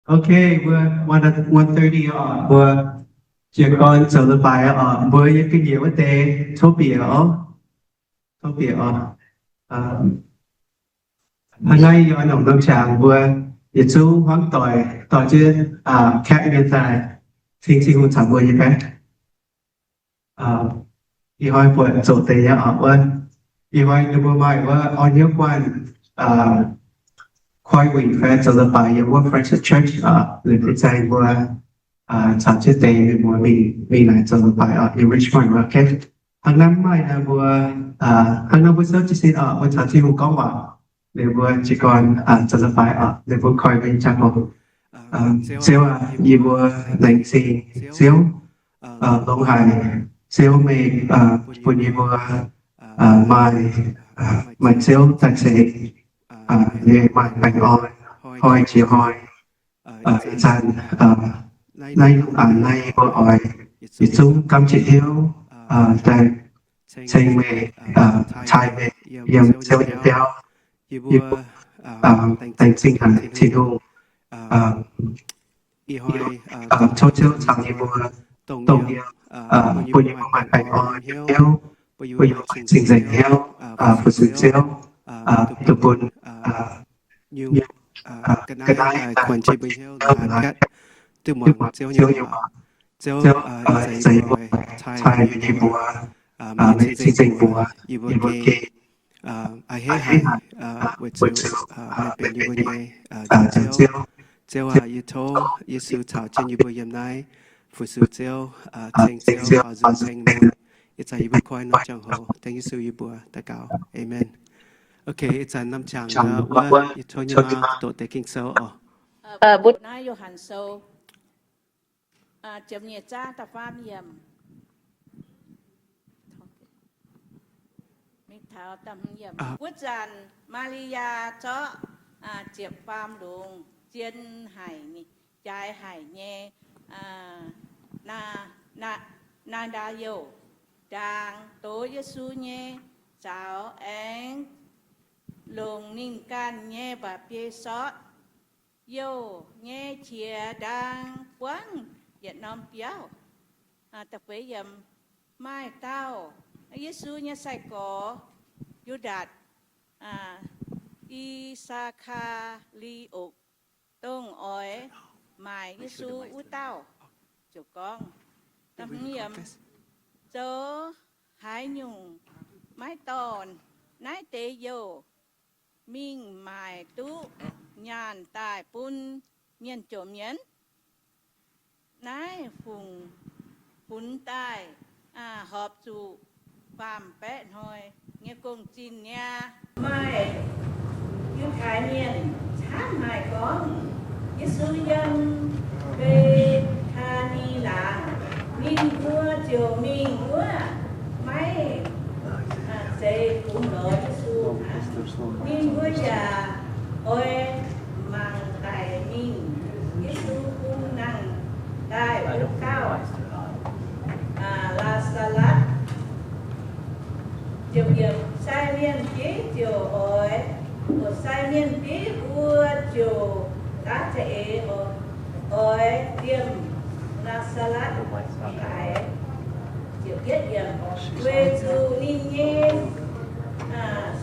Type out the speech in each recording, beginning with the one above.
Okay, mbuo one thirty oc, mbuo jiez gorn zoux leiz-baaix oc. Mbuo yiem ga'nyiec wuov deix tov bieqc oc. Tov bieqc oc. Hnangv naaiv yie oix longc norm qangx mbuo yietc zungv hmuangv doic, doic jienv kaeqv mienh daaih ceng Tin-Hungh caux mbuo nyei baeqv. Ih hnoi buatc zoqc deix nyei oc wuov, ih hnoi ninh mbuo maaih wuov orn hnyouv guanh koi wuic fai zoux leiz-baaix yiem wuov Francis Church oc. Liuz ih zanc mbuo caux jienv deix mienh mbuo mingh, mingh naaic zoux leiz-baaix oc, yiem Richmond oc. Hnangv naaiv maaih naaiv mbuo, hnangv naaiv mbuo souv jiez sin oc, mbuo caux Tin-Hungh gorngv waac. Liuz mbuo jiez gorn zoux leiz-baaix oc. Liuz mbuo koi mbuo nyei jauv-louc. Ziouv aac, yie mbuo laengz zingh Ziouv longc haic. Ziouv meih bun yie mbuo maaih, maaih Ziouv daaih ceix nyei maaih baengh orn, hnoi jiex hnoi. Ih zanc naaiv, naaiv yie mbuo oix yietc zungv gamh nziex hnyouv daaih ceng meih, taaih meih yiem Ziouv nyei biauv. Yie mbuo laengz zingh haic Tin-Hungh. Tov Ziouv caux yie mbuo, dongh yie bun yie mbuo maaih baengh orn hnyouv, bun yie mbuo maaih cing-nzengc hnyouv fu-sux Ziouv, dongh bun ga'naaiv daaih kuonx yie mbuo hnyouv, duqv muangx Ziouv nyei waac. Ziouv, ih zanc yie mbuo taaih yie mbuo, maaih cing-nzengc mbuox yie mbuo gengh a'hneiv haic weic zuqc meih benx yie mbuo nyei Ziouv. Ziouv aac, yie tov Yesu caux jienv yie mbuo yiem naaiv fu-sux Ziouv, ceng Ziouv, baaux nzung ceng meih. Ih zanc yie mbuo koi norm jangx-houx dengv Yesu yie mbuo daux gaux. Aamen. Okay, ih zanc norm qangx wuov, yie tov nyei maa doqc deix Ging-Sou oc. Mbuo naaiv Yo^han Sou ziepc nyeic zaang da'faam yiemc. Wuov zanc Maa^li^yaa zorqv ziepc faam lungz zien haic, jaaix haic nyei naa^ndaa youh ndaang dox Yesu nyei zaux, aengx longc ninh ganh nyei mba'biei sortv youh nyei qiex ndaang buangv yietc norm biauv. Maaih dauh Yesu nyei sai-gorx, Yu^ndaatc, I^saa^kaa^li^okc, dongh oix maaic Yesu wuov dauh, ziouc gorngv, Zoux haaix nyungc maiv dorh naaiv deix youh mingh maaic duqv nyaanh daaih bun mienh jomc mienh? Naaiv fungc funx daaih horpc zuqc faam-baeqv hnoi nyei gong-zinh niaa. Maaih Yiutai Mienh camv haic gorngv Yesu yiem Mbe^taa^ni Laangz, ninh mbuo ziouc mingh wuov, maiv zeiz bungx lorz Yesu. Ninh mbuo yaac oix mangc daic mingh. Yesu bun nangh daaih wuov dauh Laa^saa^latv. Sai mienh bieiv ziouc oix, sai mienh bieiv mbuo ziouc daav za'eix oix liemh Laa^saa^latv daic. Weic zuqc ninh nyei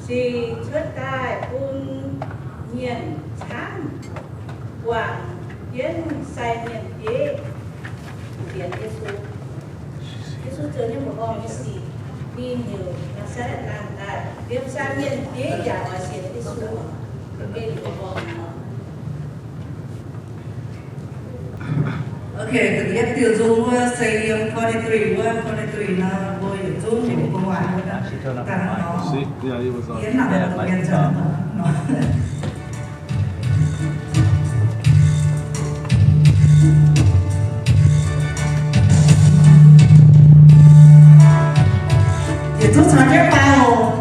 sic cuotv daaih bun mienh camv guangc jienv sai mienh bieiv sienx Yesu. Yesu zoux nyei mba'horngh nyei sic, ninh heuc Laa^saa^latv nangh daaih liemh sai mienh bieiv yaac oix sienx Yesu. Okay, yietv diuh nzung wuov se yiem forty-three wuov, forty-three nor mbuo yietc zungv mbuo waac wuov daaih nor, yiem naaic dongh mienh zanc nor. Yietc zungv caux jienv baaux.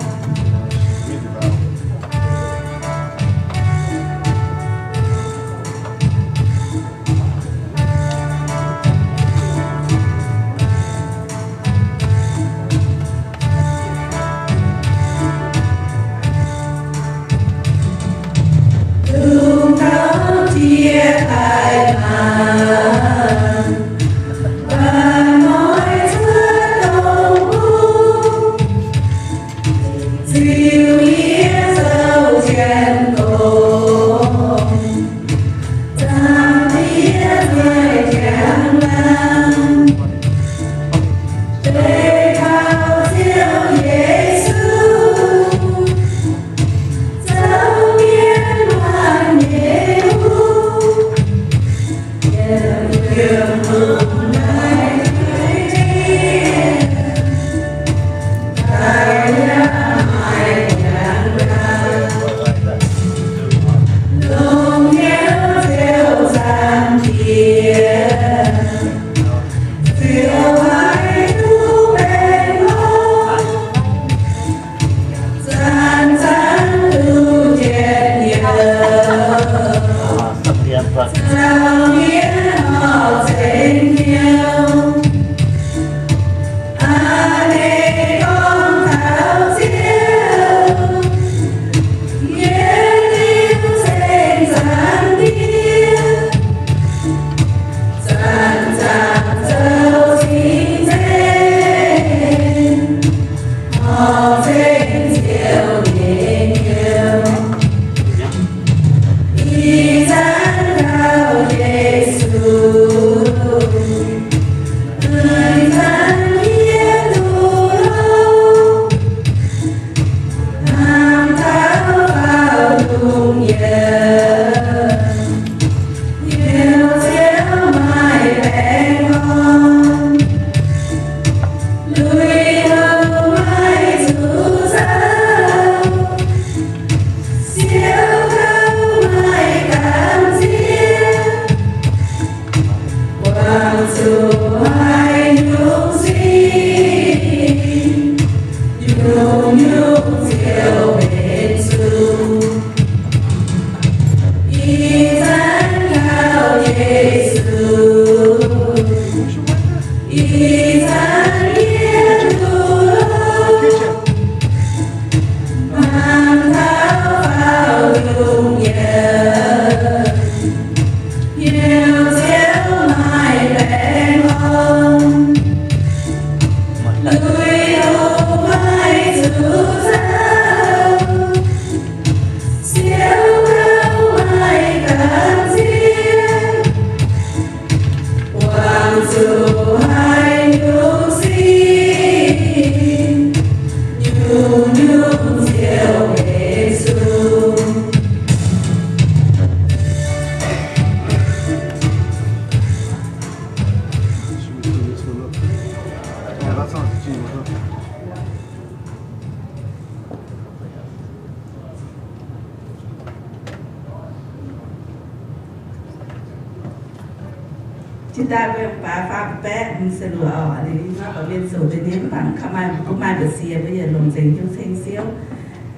Jiex daaih mbuo yaac baac faam baeqv mingh se luoqc oc. Ninh maiv baac mienh zoqc deix nyei, mv baac mv kouv maaih, mbuo maaih mbu'ziex mbuo yaac longc nzengc Tin-Hungh ceng siouv.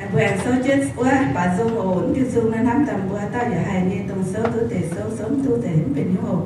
Mbuo aengx souv jienv wuov baac nzung oc. Mv diuh nzung naaiv hnamv daaih mbuo dauh yaac haih nyei dongh souv duqv deix souv, souv mv duqv deix mv benx hnyouv oc.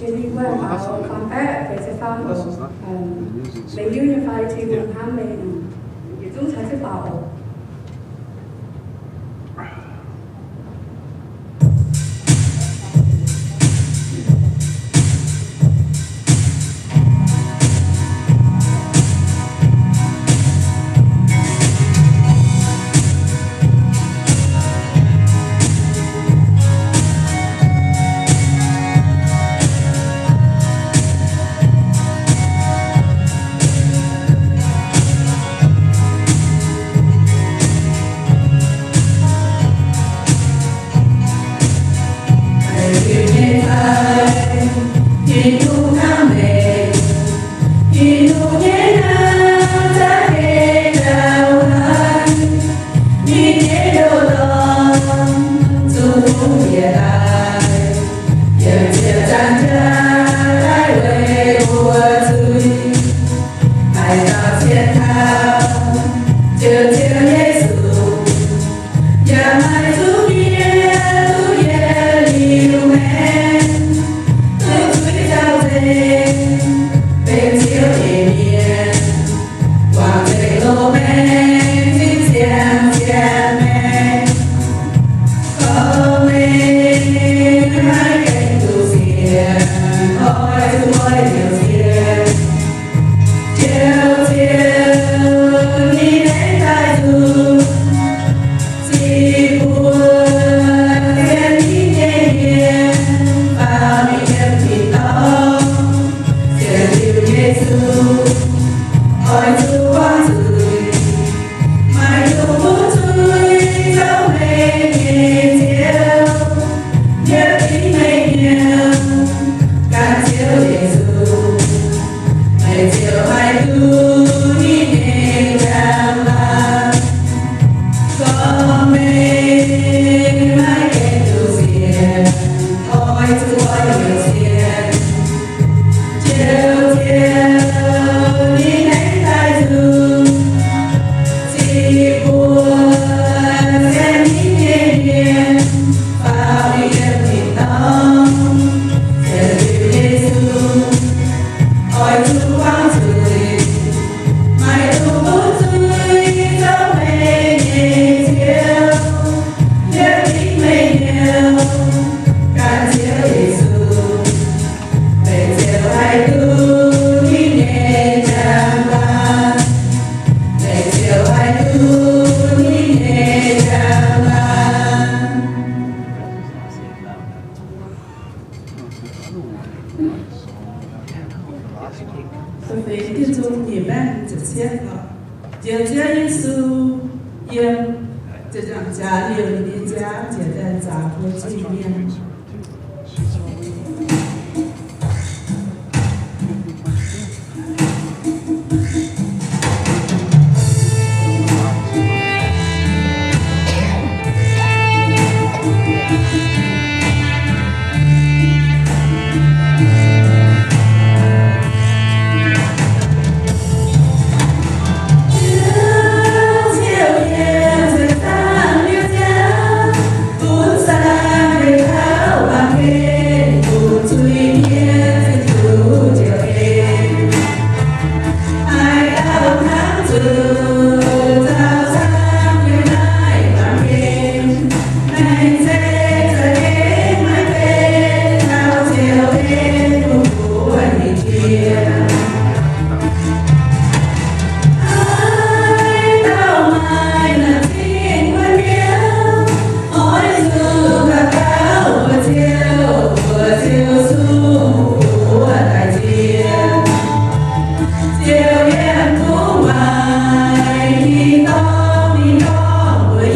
Jenny wuov baaux faam baeqv feix ziepc faam oc. Meih hiuv nyei fai? Tin-Hungh hnamv meih, yietc zungv caux jienv baaux oc. Da'feix Giduc nyeic baeqv ziepc cietv oc. Njoux Ziouv Yesu yiem ziepc nzaangc jaax liouh ninh nyei jauv njiec daaih nzaaux mbuo Iu-Mienh.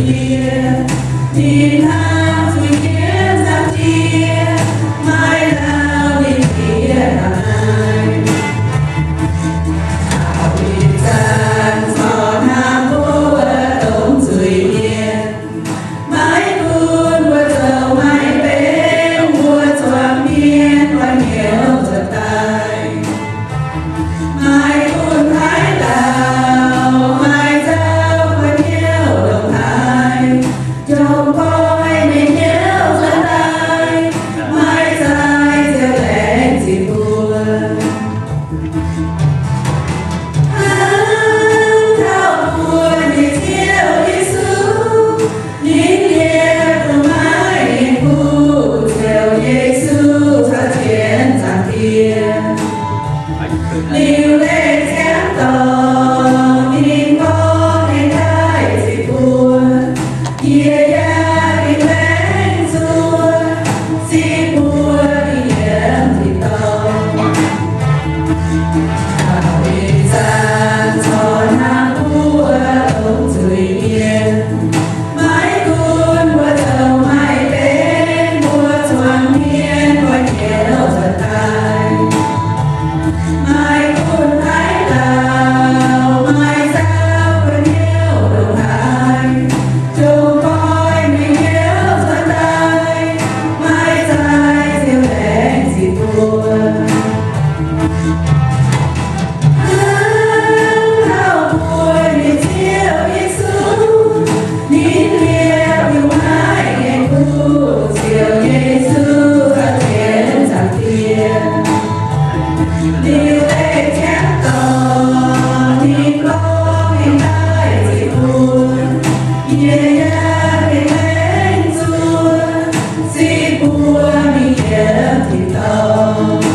Ninh hnangv zuiz-mienh nzangc-ndiev, maiv lauh ninh ziex hnangv naaiv. Taux ih zanc corc hnangv mbuo dongh zuiz-mienh, maiv gunv mbuo zoux maiv benx, mbuo zuangx mienh guanh hnyouv nzuonx daaih. Maiv gunv haaix dauh, maiv nzauh guanh hnyouv ndongc haaix, jomc koiv nyei hnyouv nzuonx daaih, maiv zaix ziouc laengz zingh mbuo. Hnangv taux mbuo nyei Ziouv Yesu, ninh liepc dongh maiv yienc kuv Ziouv Yesu caux zien nzangc-ndiev. Liuz leih ziangx dorngx, ninh gorngv ninh daaih nzengc mbuo, yie yaac gengh laengz zuov, ziqv mbuo mingh yiem tin-dorngh. Taux ih zanc corc hnangv mbuo dongh zuiz-mienh, maiv gunv mbuo zoux maiv benx, mbuo zuangx mienh guanh hnyouv nzuonx daaih. Maiv gunv haaix dauh, maiv nzauh guanh hnyouv ndongc haaix, jomc koiv nyei hnyouv nzuonx daaih, maiv zaix ziouc laengz zingh mbuo. Hnangv taux mbuo nyei Ziouv Yesu, ninh liepc dongh maiv yienc kuv Ziouv Yesu caux zien nzangc-ndiev. Liuz leih ziangx dorngx, ninh gorngv ninh daaih nzengc mbuo, yie yaac gengh laengz zuov, ziqv mbuo mingh yiem tin-dorngh.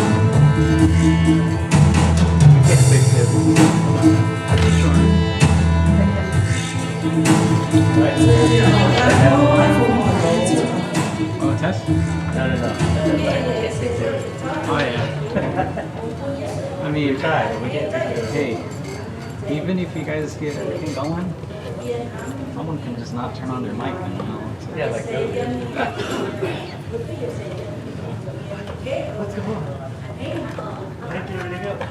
Oh, test? No, no, no. Oh, yeah. I mean, hey, even if you guys get everything going, someone can just not turn on their mic and, you know, it's— Yeah, like, let's go. Thank you, everybody.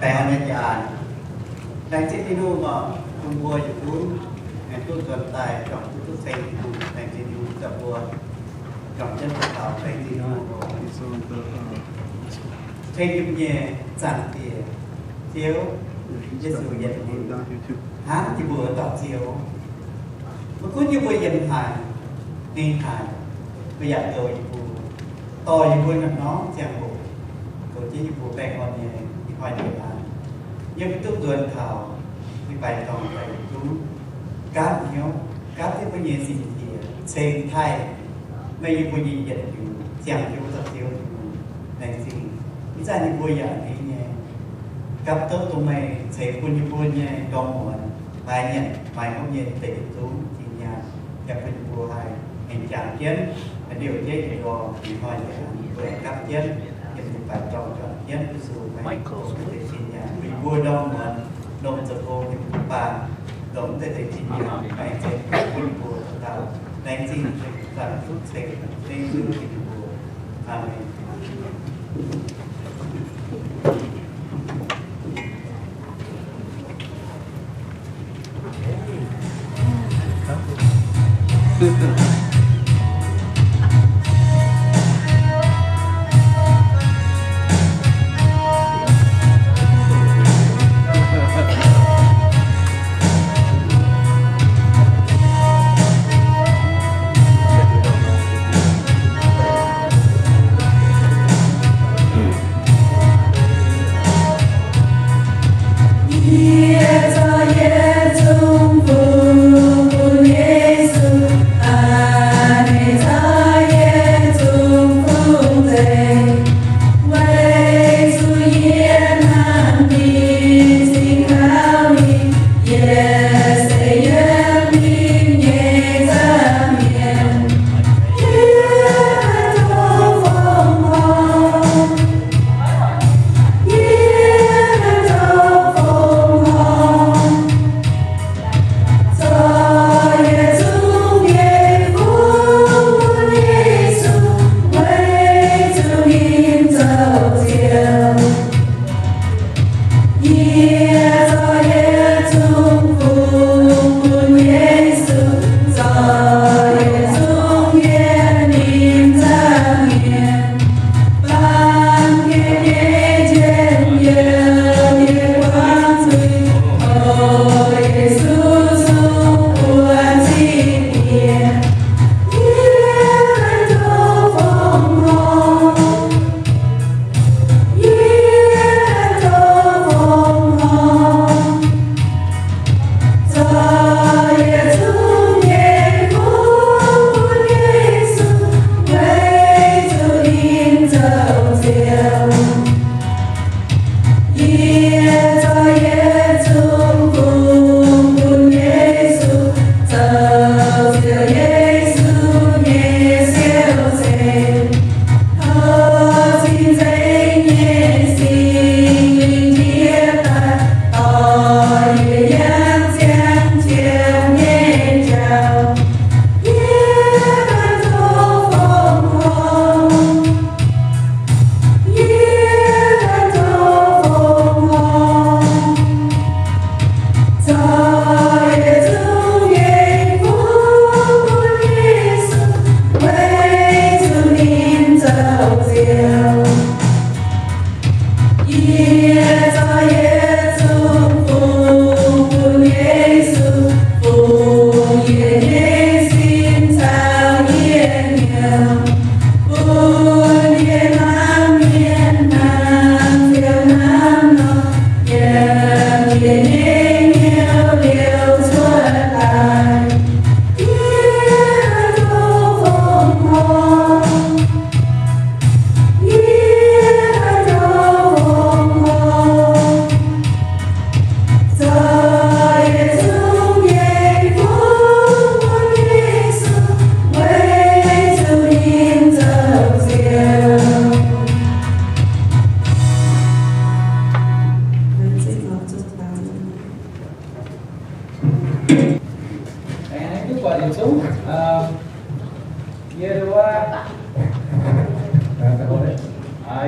Baengh orn nyei jaa-aah, laengz zingh Tin-Hungh oc, bun mbuo yietc zungv aengx duqv nzuonx daaih juangc duqv duqv ceng Tin-Hungh. Laengz zingh Tin-Hungh, da'buo juangc jienv daux gaux, laengz zingh Tin-Hungh oc. Ceng yiem nyei Zaangc Diex, Ziouv Yesu, yietc liuz hnangv yie mbuo dauh Ziouv. Maiv gunv yie mbuo yiem haaix, heng haaix, mbuo yaac zoux yie mbuo, dorh yie mbuo norm-norm ziangh hoc, zoux jienv yie mbuo baengh orn nyei ih hnoi nyei aqv. Yie mbuo duqv nzuonx taux yie baix dorngx daaih yietc zungv, gaatv hnyouv, gaatv jienv mbuo nyei sin-hlieqv ceng taaih meih yie mbuo nyei yietc liuz, ziangh jienv wuov dauh Ziouv Tin-Hungh. Laengz zingh. Ih zanc yie mbuo yaac hnangv nyei, gapv douv dongh meih ceix bun yie mbuo nyei ndorm muonz, laaix nyanc maaih hopv nyei deix yietc zungv zinh nyaanh, yaac bun yie mbuo haih aengx jangx jienv, liouh jienv yietc ndorm, ih hnoi yie mbuo aengx gapv jienv, yiem yie baix dorngx juangc jienv Yesu meih deix zinh nyaanh, bun yie mbuo ndorm muonz longc zoux gong yiem yie mbuo baamh, longc deix deix zinh nyaanh meih ceix bun yie mbuo dauh dauh. Laengz zingh, laengz zingh, laengz zingh yie mbuo. Aamen.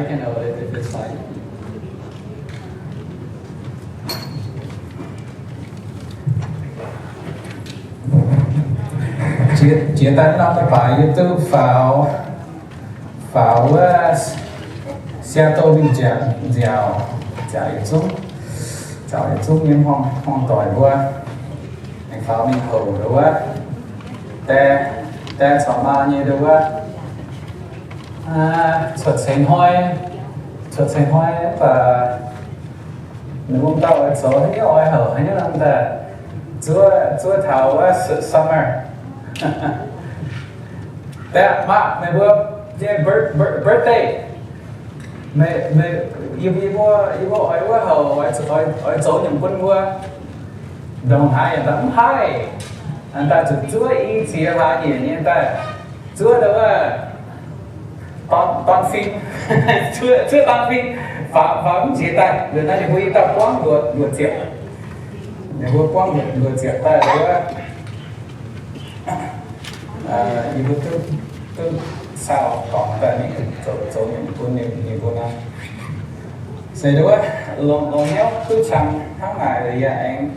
Hand over the finish line. Jiex, jiex daaih norm leiz-baaix yie duqv faaux, faaux wuov Seattle mingh nziaauc, nziaauc yietc zungv, nziaauc yietc zungv nyei hmuangv, hmuangv doic mbuo. Aengx faaux mingh houc nduov wuov, die, die caux maa nyei nduov wuov, cuotv ceix hnoi, cuotv ceix hnoi mv baac ninh mbuo dauh oix zoux haaix nyungc, oix houc haaix nyungc nor daaih zuov, zuov taux wuov summer. Daaih mangc meih mbuo nyei birth-, birth-, birthday. Meih, meih, yie, yie mbuo, yie mbuo oix wuov houc, oix, oix, oix zoux nyungc bun mbuo ndongc haaix yaac daaih mv haih. Daaih zuqc zuov i ziex hlaax nyeic nyei daaih zuov nduov wuov, dorn, dorn fim, zuov, zuov dorn fim, faaux, faaux mv jiex daaih. Liuz naaiv ninh mbuo yie dauh buangv nduov, nduov ziepc. Ninh mbuo buangv nduov, nduov ziepc daaih nduov wuov. Yie mbuo duqv, duqv caux dorngx daaih mingh zoux, zoux nyungc bun ninh, ninh mbuo nor. Se nduov wuov, longx, longx hnyouv duqv qangx hnangv naaic yaac aengx,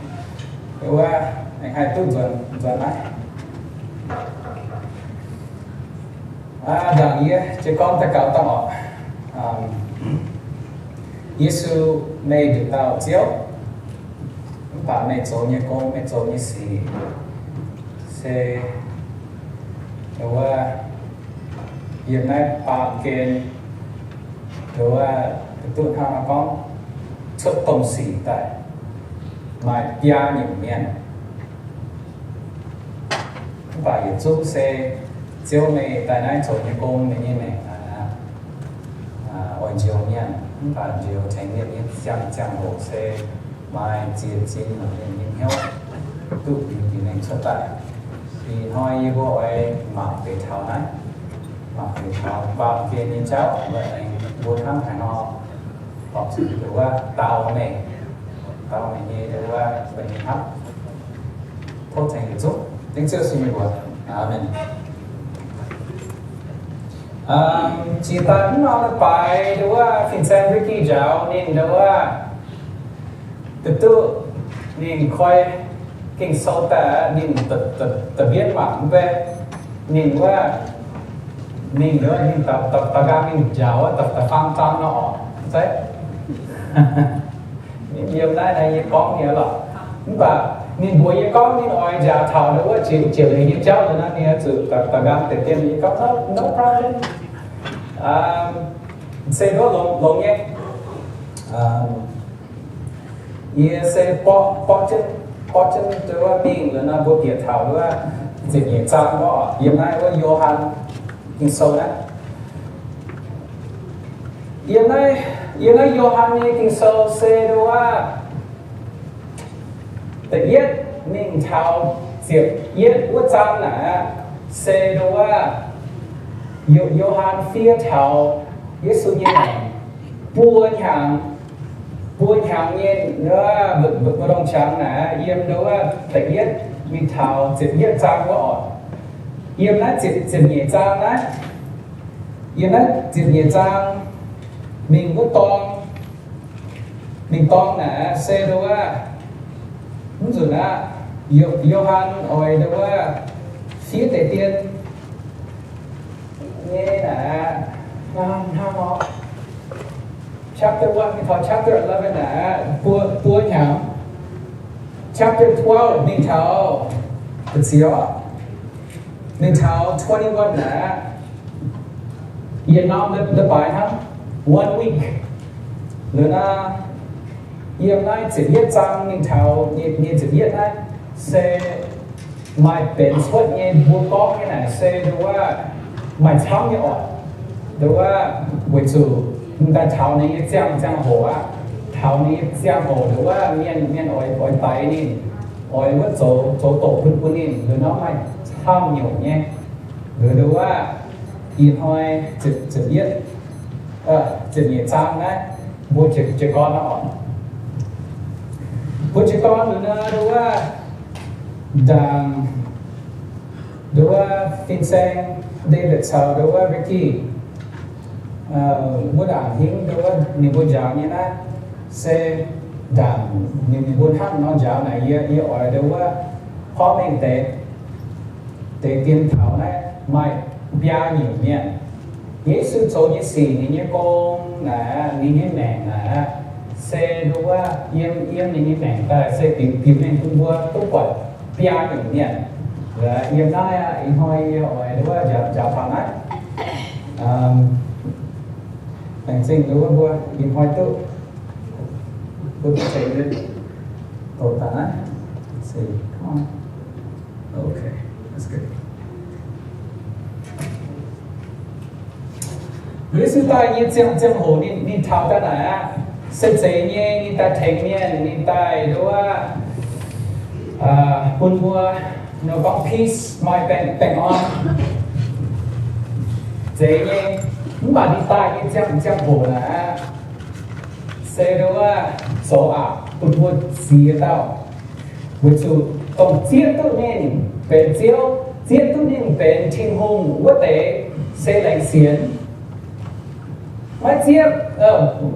nduov wuov, aengx haih duqv nzuonx, nzuonx naaiv. Ndaangc yie jiez gorn daux gaux dangh oc. Yesu, meih nduqc dauh Ziouv, mv baac meih zoux nyei gong, meih zoux nyei sic se nduov wuov, yiem naaiv baamh gen, nduov wuov, duqv hnangv naaiv gorngv, cuotv domh sic daaih maaih biaa nyungc mienh. Mv baac yietc zungv se Ziouv meih daaih naaiv zoux nyei gong, meih nyei maengc aqv, oix njoux mienh, mv baac njoux tengx mienh nyei ziangh, ziangh hoc se maaih ziex zinh mienh nyei hnyouv duqv mingh bieqc mengh cuotv daaih. Ih hnoi yie mbuo oix mangc deix taux naaiv, mangc deix taux baamh gen nyei jauv, mbuo aengx mbuo hnangv haaix nor horpc zuqc nduov wuov dau meih, dau meih nyei nduov wuov, meih nyei hnamv. Tov tengx yietc zungv. Dengv Ziouv Yesu nyei mbuox. Aamen. Jiex daaih mv norm leiz-baaix nduov wuov, fin-saeng Ricky njaaux ninh nduov wuov, duqv duqv ninh koi Ging-Sou daaih, ninh da'bietv mangc mv bei, ninh wuov, ninh nduov ninh da'nqaang ninh njaaux wuov da'faam zaang nor oc, zeiv. Yiem naaiv naaiv yie gorngv nyei lorqc. Mv baac ninh mbuox yie gorngv ninh oix njaaux taux nduov wuov jiex, jiex leiz nyei jauv nor, ninh oix zuqc da'nqaang deix dien yie gorngv, no, no problem. Se nduov longx, longx nyei. Yie se borqv, borqv jienv, borqv jienv nduov wuov mingh liuz nor, mbuo bieqc taux wuov ziepc nyeic zaang wuov, yiem naaiv wuov Yo^han Ging-Sou naaiv. Yiem naaiv, yiem naaiv Yo^han nyei Ging-Sou se nduov wuov, da'yietv mingh taux ziepc yietv wuov zaang naaic aqv, se nduov wuov, Yo, Yo^han fiev taux Yesu nyei maengc buo hnyangx, buo hnyangx nyei nduov, mbu'ndongx qangx naaic aqv, yiem nduov wuov da'yietv mingh taux ziepc yietv zaang wuov oc. Yiem naaiv ziepc, ziepc nyeic zaang naaiv, yiem naaiv ziepc nyeic zaang mingh wuov dorng, mingh dorng naaic aqv, se nduov wuov, mv nzunc aqv, Yo, Yo^han oix nduov wuov fiev deix dien nyei naaic aqv, hnangv, hnangv nor. Chapter one mingh taux chapter eleven naaic aqv, buo, buo hnyangx. Chapter twelve mingh taux, mingh taux twenty-one naaic aqv. Yietc norm leiz-baaix hnangv, one week. Liuz naaiv, yiem naaiv ziepc yietv zaang mingh taux nyei, nyei ziepc yietv naaiv se maaih benx cuotv nyei. Mbuo gorngv nyei naaic se nduov wuov maaih camv nyei oc. Nduov wuov weic zuqc m'daaih taux ninh nyei ziangh, ziangh hoc aqv. Taux ninh nyei ziangh hoc nduov wuov mienh, mienh oix, oix daix ninh, oix wuov zoux, zoux doqc bun, bun ninh, nduov norm maaih camv nyungc nyei. Nduov, nduov wuov ih hnoi ziepc, ziepc yietv, ziepc nyeic zaang naaiv, mbuo jiez, jiez gorn oc. Mbuo jiez gorn nduov, nduov wuov ndaangc, nduov wuov fin-saeng David caux nduov wuov Ricky, Wuov ndaangc hingv nduov ninh mbuo njaaux nyei naaiv se ndaangc ninh mbuo hnangv nor njaaux naaic, yie, yie oix nduov wuov porv mengh deix, deix dien taux naaiv maaih biaa nyungc mienh. Yesu zoux nyei sic, ninh nyei gong naaic, ninh nyei maengc naaic, se nduov wuov yiem, yiem ninh nyei maengc daaih se biux, biux mengh bun mbuo duqv buatc biaa nyungc mienh. Yiem naaiv ih hnoi yie oix nduov wuov njaaux, njaaux taux naaiv. Laengz zingh nduov wuov mbuo ih hnoi duqv, duqv ceng doqc daaih naaiv. Let's see. Come on. Okay, that's good. Yesu daaih nyei ziangh, ziangh hoc ninh, ninh taux daaih naaic aqv, se zeiz nyei, ninh daaih tengx mienh, ninh daaih nduov wuov bun mbuo nor gorngv peace, maaih baengh, baengh orn. Zeiz nyei. Mv baac ninh daaih nyei ziangh, ziangh hoc naaic aqv, se nduov wuov zoux aqc bun mbuo ziex dauh. Weic zuqc dongh zieqv duqv ninh benx Ziouv, zieqv duqv ninh benx Tin-Hungh wuov deix se laengz sienx. Maiv zieqv,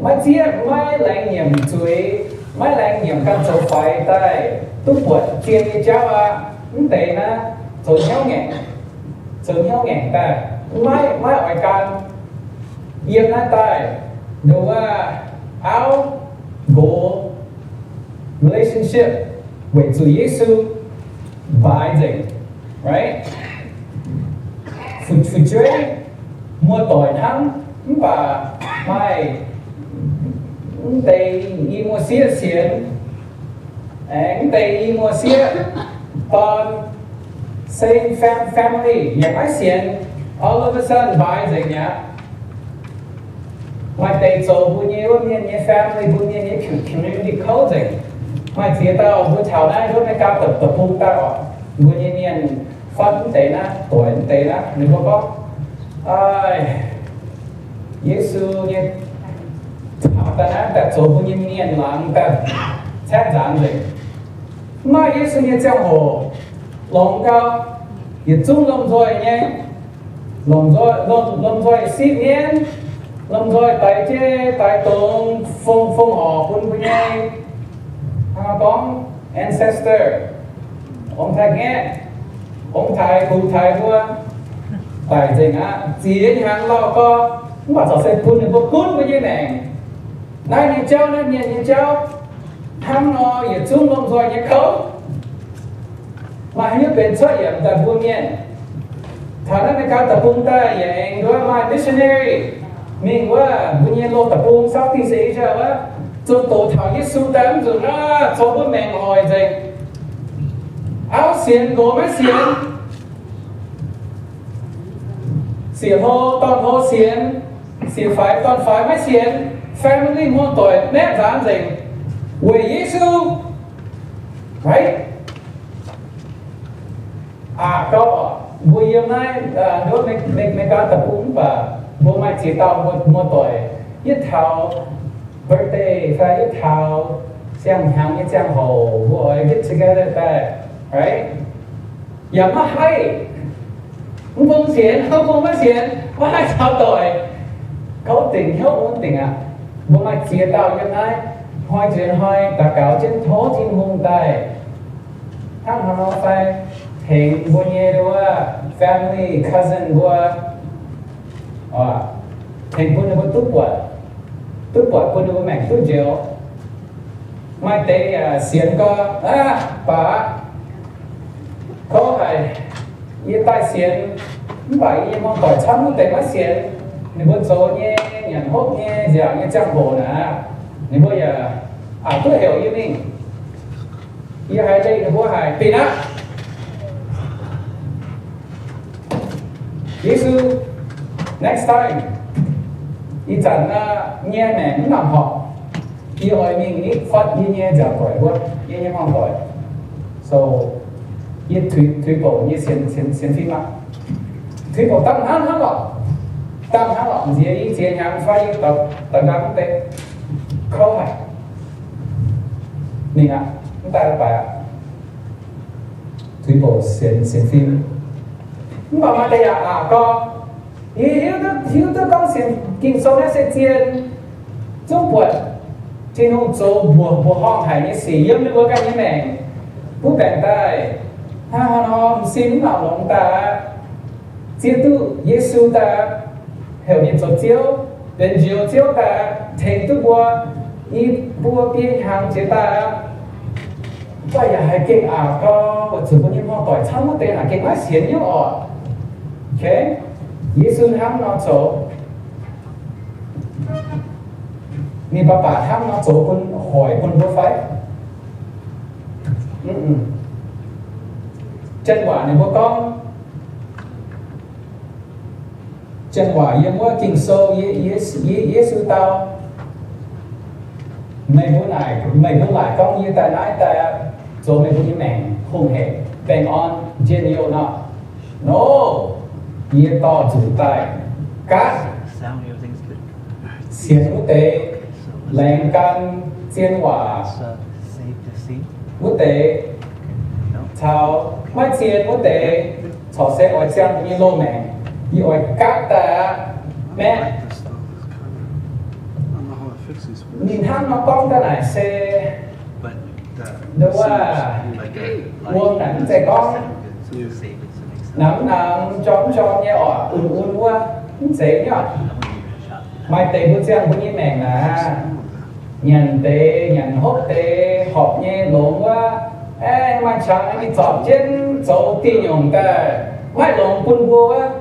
maiv zieqv, maiv laengz nyiemc zuiz, maiv laengz nyiemc ganh zoux faix daaih duqv buatc zien nyei jauv aqv. Mv deix naaiv zoux hnyouv ngaengc, zoux hnyouv ngaengc daaih maiv, maiv oix gan. Yiem naaiv daaih nduov wuov auv nqox relationship weic zuqc Yesu mbaaix nzengc, right? Fu'jueiv muoz-doic hnangv, mv baac maaih mv deix i muoz-sieqv sienx, aengx mv deix i muoz-sieqv dorn, same fam-, family yaac maiv sienx, all of a sudden mbaaix nzengc mi'aqv. Maaih deix zoux mbuo nyei wuov mienh nyei family, mbuo mienh nyei community kouv nzengc. Maaih ziex dauh mbuo taux naaiv wuov America deic-bung daaih oc, mbuo nyei mienh fatv mv deix naaiv, doic mv deix naaiv, ninh mbuo gorngv, Yesu nyei taux daaih naaiv daaih zoux mbuo nyei mienh laangz daaih caeqv nzaanx nzengc. Mv maaih Yesu nyei ziangh hoc, longx gau, yietc zungv lomh nzoih nyei, lomh nzoih, lomh, lomh nzoih sipv mienv, lomh nzoih daix jeiv daix dongz, fong, fong horc bun mbuo nyei, hnangv gorngv ancestor, ong-taaix-ngaeqv, ong-taaix, kuv-taaix mbuo daic nzengc aqv. Ziex hnyangx lauh gorx, mv baac corc se bun ninh mbuo gunv mbuo nyei maengc. Naaiv nyei jauv, naaiv mienh nyei jauv, hnangv nor yietc zungv lomh nzoih nyei kouv. Maaih haaix nyungc benx cuotv yiemc daaih mbuo mienh? Taux naaiv America deic-bung daaih yaac aengx nduov maaih missionary mingh wuov mbuo nyei loz deic-bung Southeast Asia wuov, zunh doz taux Yesu daaih mv nzunc aqv, zoux mbuo maengc hoic nzengc. Auv sienx, nqox maiv sienx, sieqv hlo dorn hlo sienx, sieqv faix dorn faix maiv sienx, family muoz-doic maeqv nzaanx nzengc weic Yesu. Right? Aqc gauh oc, mbuo yiem naaiv nduov America deic-bung mv baac mbuo maaih ziex dauh muoz-doic, yietv taux birthday fai yietv taux siang-hnyangx nyei ziangh hoc mbuo oix get together daaih, right? Yaac maiv haih, mv bung sienx, mv bung maiv sienx, maiv haih caux doic, kouv dingc hnyouv wuov dingc aqv. Mbuo maaih ziex dauh yiem naaiv hnoi nzuonx hnoi daux gaux jienv tov Tin-Hungh daaih hnangv haaix nor fai tengx mbuo nyei nduov family cousin mbuo, tengx bun ninh mbuo duqv buatc, duqv buatc bun ninh mbuo maengc duqv njoux. Maaih deix yaac sienx gau aqv, baac kouv haic, yie daaih sienx, mv baac yie nyei muoz-doic camv wuov deix maiv sienx. Ninh mbuo zoux nyei nyanc hopv nyei nziaauc nyei ziangh hoc naaic, ninh mbuo yaac aqc duqv heuc yie mingh. Yie haiz leih ninh mbuo haic, bieqc aqv. Yesu, next time, ih zanc nyei maengc mv nangc horpc, yie oix mingh nitv fatv yie nyei nziaauc doic wuov, yie nyei muoz-doic. So yie tuix, tuix bouc nyei sienx, sienx, sienx fim aqv. Tuix bouc dangh hnangv, hnangv lorqc, dangh hnangv lorqc, nziex i ziex hnyangx fai yie daux, daux nqaang mv deix kouv haic. Mingh aqv, mv daaih baaix aqv. Tuix bouc sienx, sienx fim. Mv baac maaih deix yaac aqc gorx. Yie hiuv duqv, hiuv duqv gorngv sienx Ging-Sou naaiv se zien, zungv buatc Tin-Hungh zoux mbuoqc mbuoqc horngh haic nyei sic yiem ninh mbuo ganh nyei maengc. Mbuo baengc daaih, hnangv haaix nor m'zing mv baac longx daaih aqv, zieqv duqv Yesu daaih aqv, heuc ninh zoux Ziouv, benx njoux Ziouv daaih aqv, tengx duqv mbuo i buo biei hnyangx jiex daaih aqv. Mv baac yaac haiz gengh aqc gau, weic zuqc mbuo nyei hmuangv doic camv wuov deix naaic gengh maiv sienx nyei oc. Yesu hnangv nor zoux, ninh baac baac hnangv nor zoux bun hoic bun mbuo fai? Janx waac ninh mbuo gorngv, janx waac yiem wuov Ging-Sou, Ye-, Yesu dau, meih mbuo naaic, meih mbuo laaic gorngv yie daaih naaiv daaih zoux meih mbuo nyei maengc hungh hec baengh orn njien-youh nor, no, yie dorh nzuqc daaih gaatv sienx wuov deix, laengz gan zien waac wuov deix, caux maiv zien wuov deix, corc se oix ziangh mbuo nyei loz-maengc. Yie oix gaatv daaih aqv, maeqv. Ninh hnangv nor gorngv daaih naaic se, nduov wuov, wuom naaic mv zeiz gorngv namx namx njormh njormh nyei oc, un-un wuov, mv zeiz nyei oc. Maaih deix mbuo ziangh mbuo nyei maengc naaic, nyanc deix nyanc hopv deix horpc nyei longx wuov, aeqv, maaih qangx ninh zorpc jienv zoux dieh nyungc daaih maiv longx bun mbuo wuov.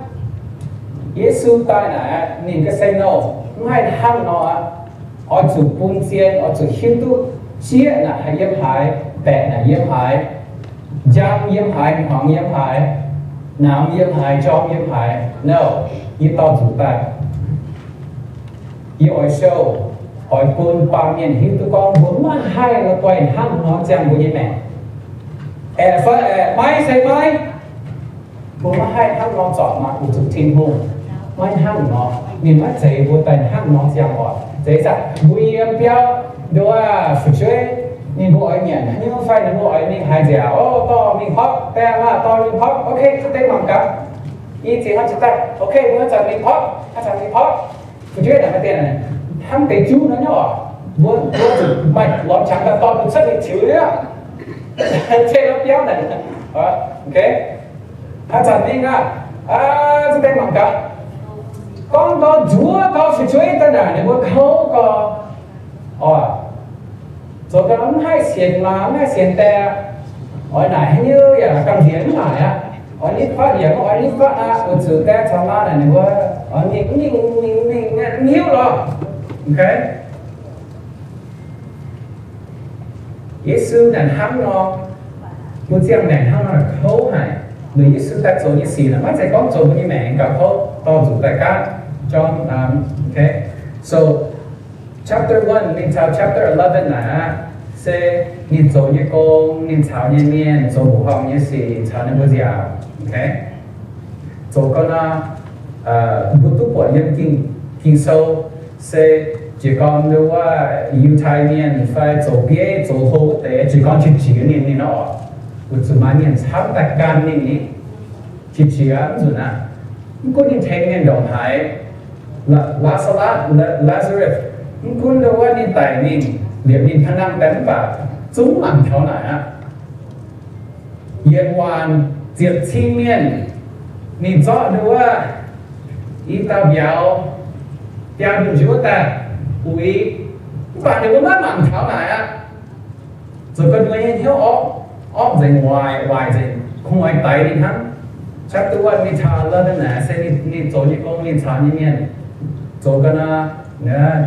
Yesu daaih naaic, ninh ga'sie nouh mv haih hnangv nor aqv. Oix zuqc bun zien, oix zuqc hiuv duqv jieqv naaic haih yiem haaix, baeqc naaic yiem haaix, njang yiem haaix, hmuangx yiem haaix, namx yiem haaix, njormh yiem haaix. No, yie dorh nzuqc daaih. Yie oix show, oix bun baamh mienh hiuv duqv gorngv mbuo maiv haih la'guaih hnangv nor ziangh mbuo nyei maengc. Aeqv, fai aeqv, maiv se maiv. Mbuo maiv haih hnangv nor zorpc mangc weic zuqc Tin-Hungh maiv hnangv nor. Ninh maiv zeix mbuo daaih hnangv nor ziangh oc. Zeiz zaah mbuo yiem biauv nduov fu'jueiv, ninh mbuo oix nyanc haaix nyungc fai ninh mbuo oix mingh haaix nziaauc, o, dorh mingh hopv, daaih maah, dorh mingh hopv, ok, za'gengh mangc gaax. I ziex hnoi jiex daaih, ok, mbuo haaix zanc mingh hopv, haaix zanc mingh hopv. Fu'jueiv naaic maaih deix hnangv deix juv nor nyei oc. Mbuo, mbuo zuqc maaih lorz qangx daaih dorh mingh cuotv mingh ziux nyei. Ceng nor biauv naaic, ok. Haaix zanc mingh aqv, za'gengh mangc gaax. Gorngv gau nzuov gau fu'jueiv daaih naaic ninh mbuo kouv gau. Oc, zoux gau mv haih sienx maa, mv haih sienx die. Oix naaic haaix nyungc yaac gamh nziex mv naaic aqv. Oix nitv fatv yaac mv oix nitv fatv aqv. Weic zuqc die caux maa naaic ninh mbuo oix mingh, mingh, mingh, mingh, mingh, mv hiuv lorqc. Ok. Yesu naaic hnangv nor, mbuo ziangh maengc hnangv nor kouv haic. Liuz Yesu daaih zoux nyei sic naaic maiv zeiz gorngv zoux mbuo nyei maengc gauh kouv, dorh nzuqc daaih gaatv. John, um, okay. So, chapter one mingh taux chapter eleven naaic aqv, se ninh zoux nyei gong, ninh caux nyei mienh zoux mbuoqc horngh nyei sic caux ninh mbuo nziaauc. Okay. Zoux gau nor, mbuo duqv buatc yiem Ging, Ging-Sou se jiez gorn nduov wuov Yiutai Mienh fai zoux bieiv zoux hlo wuov deix jiez gorn qiex jiez ninh, ninh nor oc. Weic zuqc maaih mienh camv daaih gan ninh, qiex jiez mv nzunc aqv. Mv gunv ninh tengx mienh ndongc haaix, Laa-, Laa^saa^latv, Laa-, Lazarus, mv gunv nduov wuov ninh daic mingh, liepc ninh pa'nangh daaih mv baac zungv mangc taux naaic aqv. Yietc waanc ziepc cin mienh, ninh zorqv nduov wuov i dauh mbiauz biaa njuov daaih uix, mv baac ninh mbuo maiv mangc taux naaic aqv. Zoux gau ninh mbuo nyei hnyouv orqv, orqv nzengc, waaic, waaic nzengc, kungx oix daix ninh hnangv. Chapter one mingh taux eleven naaic se ninh, ninh zoux nyei gong, ninh caux nyei mienh zoux gau nor,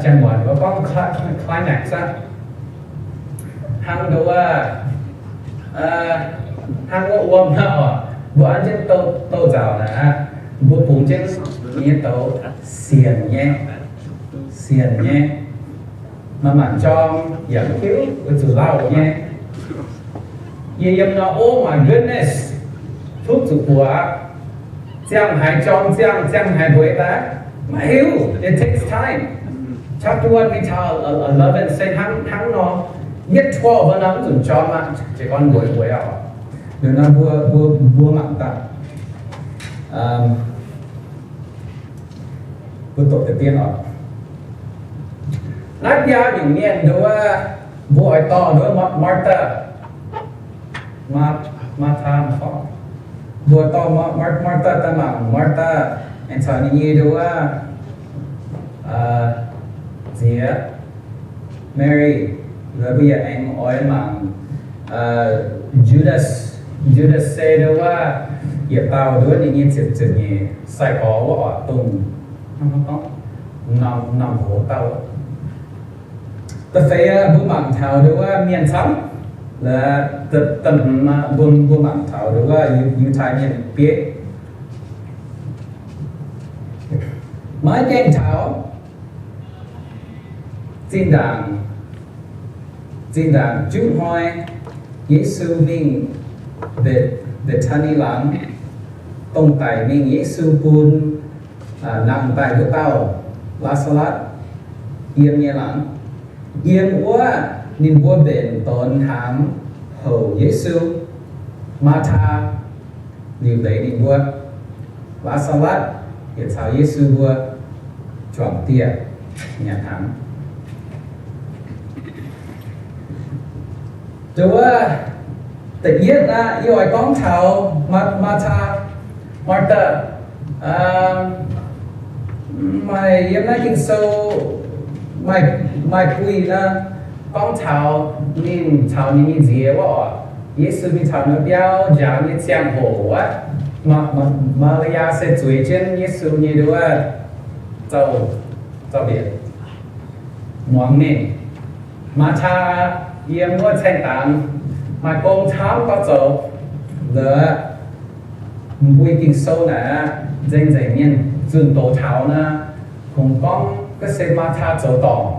janx-muonc mbuo gorngv cli-, climax aqv. Hnangv nduov wuov, hnangv wuov wuom hnangv oc, mbuo an jienv douz-, douz-nzauc naaic aqv, mbuo bungx jienv nyei douz sienc nyei, sienc nyei. Maaih mangc jorm yaac mv hiuv, weic zuqc lauh nyei. Yie yiem nor, oh my goodness, tov zuqc buoz aqv. Ziangh haaix jorm ziangh, ziangh haaix mbueix daaih, maiv hiuv. It takes time. Chapter one mingh taux eleven se hnangv, hnangv nor. Yietv twelve nor mv nzunc jorm aqv, jiez gorn mbueix mbueix aqv. Liuz nor mbuo, mbuo, mbuo mangc daaih. Mbuo doqc deix dien oc. Naaiv biaa nyungc mienh nduov, mbuo oix dorh nduov Martha, Maa, Maa^taa, mbuo dorh Maa, Martha daaih mangc Martha, aengx caux ninh nyei nduov, nziex Mary, mbuo yaac aengx oix mangc Judas. Judas se nduov, yietc dauh nduov ninh nyei ziepc, ziepc nyeic sai-gorx wuov oc, dongh norm, norm hoz dauh. Da'feix mbuo mangc taux nduov mienh camv, mbuo, mbuo mangc taux nduov Yiutai mienh bieiv. Maiv gaengh taux zinh ndaangc, zinh ndaangc juqv hnoi Yesu mingh Mbetc^taa^ni Laangz, dongh daic mingh Yesu bun nangh daaih wuov dauh Laa^saa^latv yiem nyei laangz. Yiem wuov ninh mbuo mbenc donx hnaangx houc Yesu. Maa^taa liuc leiz ninh mbuo. Laa^saa^latv yietc caux Yesu mbuo juangc dieh nyanc hnaangx. Nduov, da'yietv aqv, yie oix gorngv taux Maa, Maa^taa, Martha, maaih yiem naaiv Ging-Sou maaih, maaih buih nor, gorngv taux ninh caux ninh nyei nziex wuov oc. Yesu mingh taux ninh biauv njaaux nyei ziangh hoc wuov, Maa, Maa^li^yaa se zueiz jienv Yesu nyei nduov zaux, zaux mbietc, muangx ninh. Maa^taa yiem wuov caeng dangx, maaih gong camv gorx zoux. Laaix m'buo Ging-Sou naaic aqv, nzengc nzengc mienh zunh doz taux naaic, kungx gorngv ga'sie Maa^taa zoux dorngc,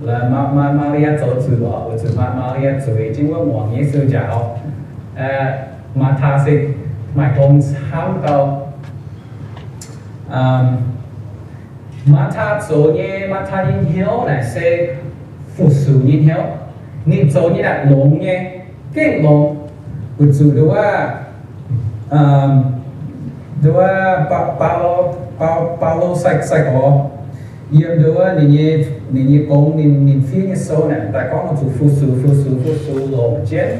laaix Maa, Maa^li^yaa zoux zuiz oc, weic zuqc Maa, Maa^li^yaa zueiz jienv wuov muangx Yesu njaaux. Maa^taa se maaih gong camv gau. Maa^taa zoux nyei, Maa^taa nyei hnyouv naaic se fu-sux nyei hnyouv. Ninh zoux nyei naaic longx nyei, gengh longx. Weic zuqc nduov, nduov, Baulo, Baulo sai-gorx yiem nduov ninh nyei, ninh nyei gong, ninh, ninh fiev nyei sou naaic daaih gorngv zuqc fu-sux, fu-sux, fu-sux longc jienv.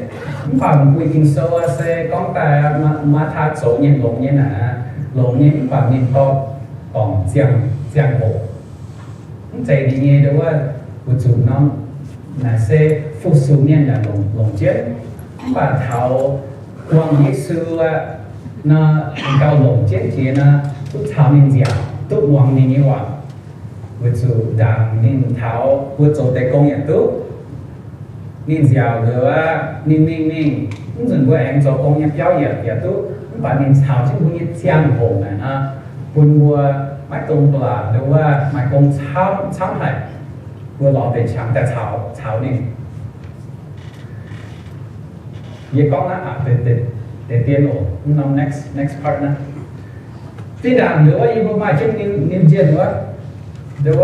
Mv baac m'buo Ging-Sou se gorngv daaih Maa^taa zoux nyei longx nyei naaic, longx nyei mv baac ninh dorh dorngc ziangh, ziangh hoc. Mv zeiz ninh nyei nduov, weic zuqc norm naaic se fu-sux mienh yaac longc, longc jienv. Mv baac taux buangh Yesu aqv nor, gauh longc jienv jiex nor, duqv caux ninh nziaauc, duqv muangx ninh nyei waac. Weic zuqc ndaangc ninh taux mbuo zoux deix gong yaac duqv. Ninh nziaauc nduov, ninh mingh mingh, mv nzunc mbuo aengx zoux gong nyei biauv yaac, yaac duqv. Mv baac ninh caux jienv mbuo nyei ziangh hoc naaic nor, bun mbuo maiv dungx ba'laqc nduov maaih gong camv, camv haic. Mbuo lorz mbenc qangx daaih caux, caux ninh. Yie gorngv naaiv aqv, deix, deix, deix dien oc, mv norm next, next part naaiv. Zinh ndaangc nduov yie mbuo maaih jienv New, New Gen wuov, nduov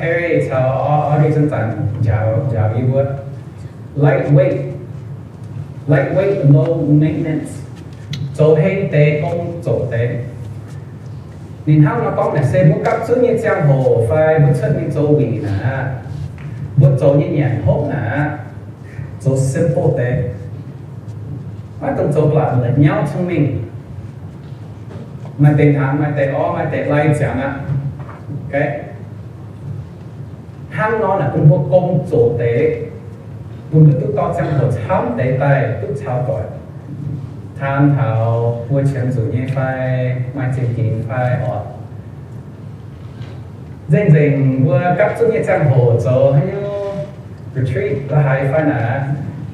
Perry caux Audrey zanc-zanc njaaux, njaaux yie mbuo. Lightweight, lightweight, low maintenance, zoux hei deix gong zoqc deix. Ninh hnangv nor gorngv naaic se mbuo gapv zunv nyei ziangh hoc fai mbuo cuotv mingh zoux wuic naaic, mbuo zoux nyei nyanc hopv naaic, zoux simple deix. Maiv dungx zoux ba'laqc la'nyauv cong-mengh. Maaih deix hnaangx, maaih deix orv, maaih deix lai ziangx aqv. Hnangv nor naaic bun mbuo gong zoqc deix, bun mbuo duqv dorh ziangh hoc camv deix daaih duqv caux doic. Taan taux mbuo qiemx zuqc nyei fai maaih zingh dinx fai oc. Nzengc-nzengc mbuo gapv zunv nyei ziangh hoc zoux haaix nyungc retreat la'haaix fai naaic,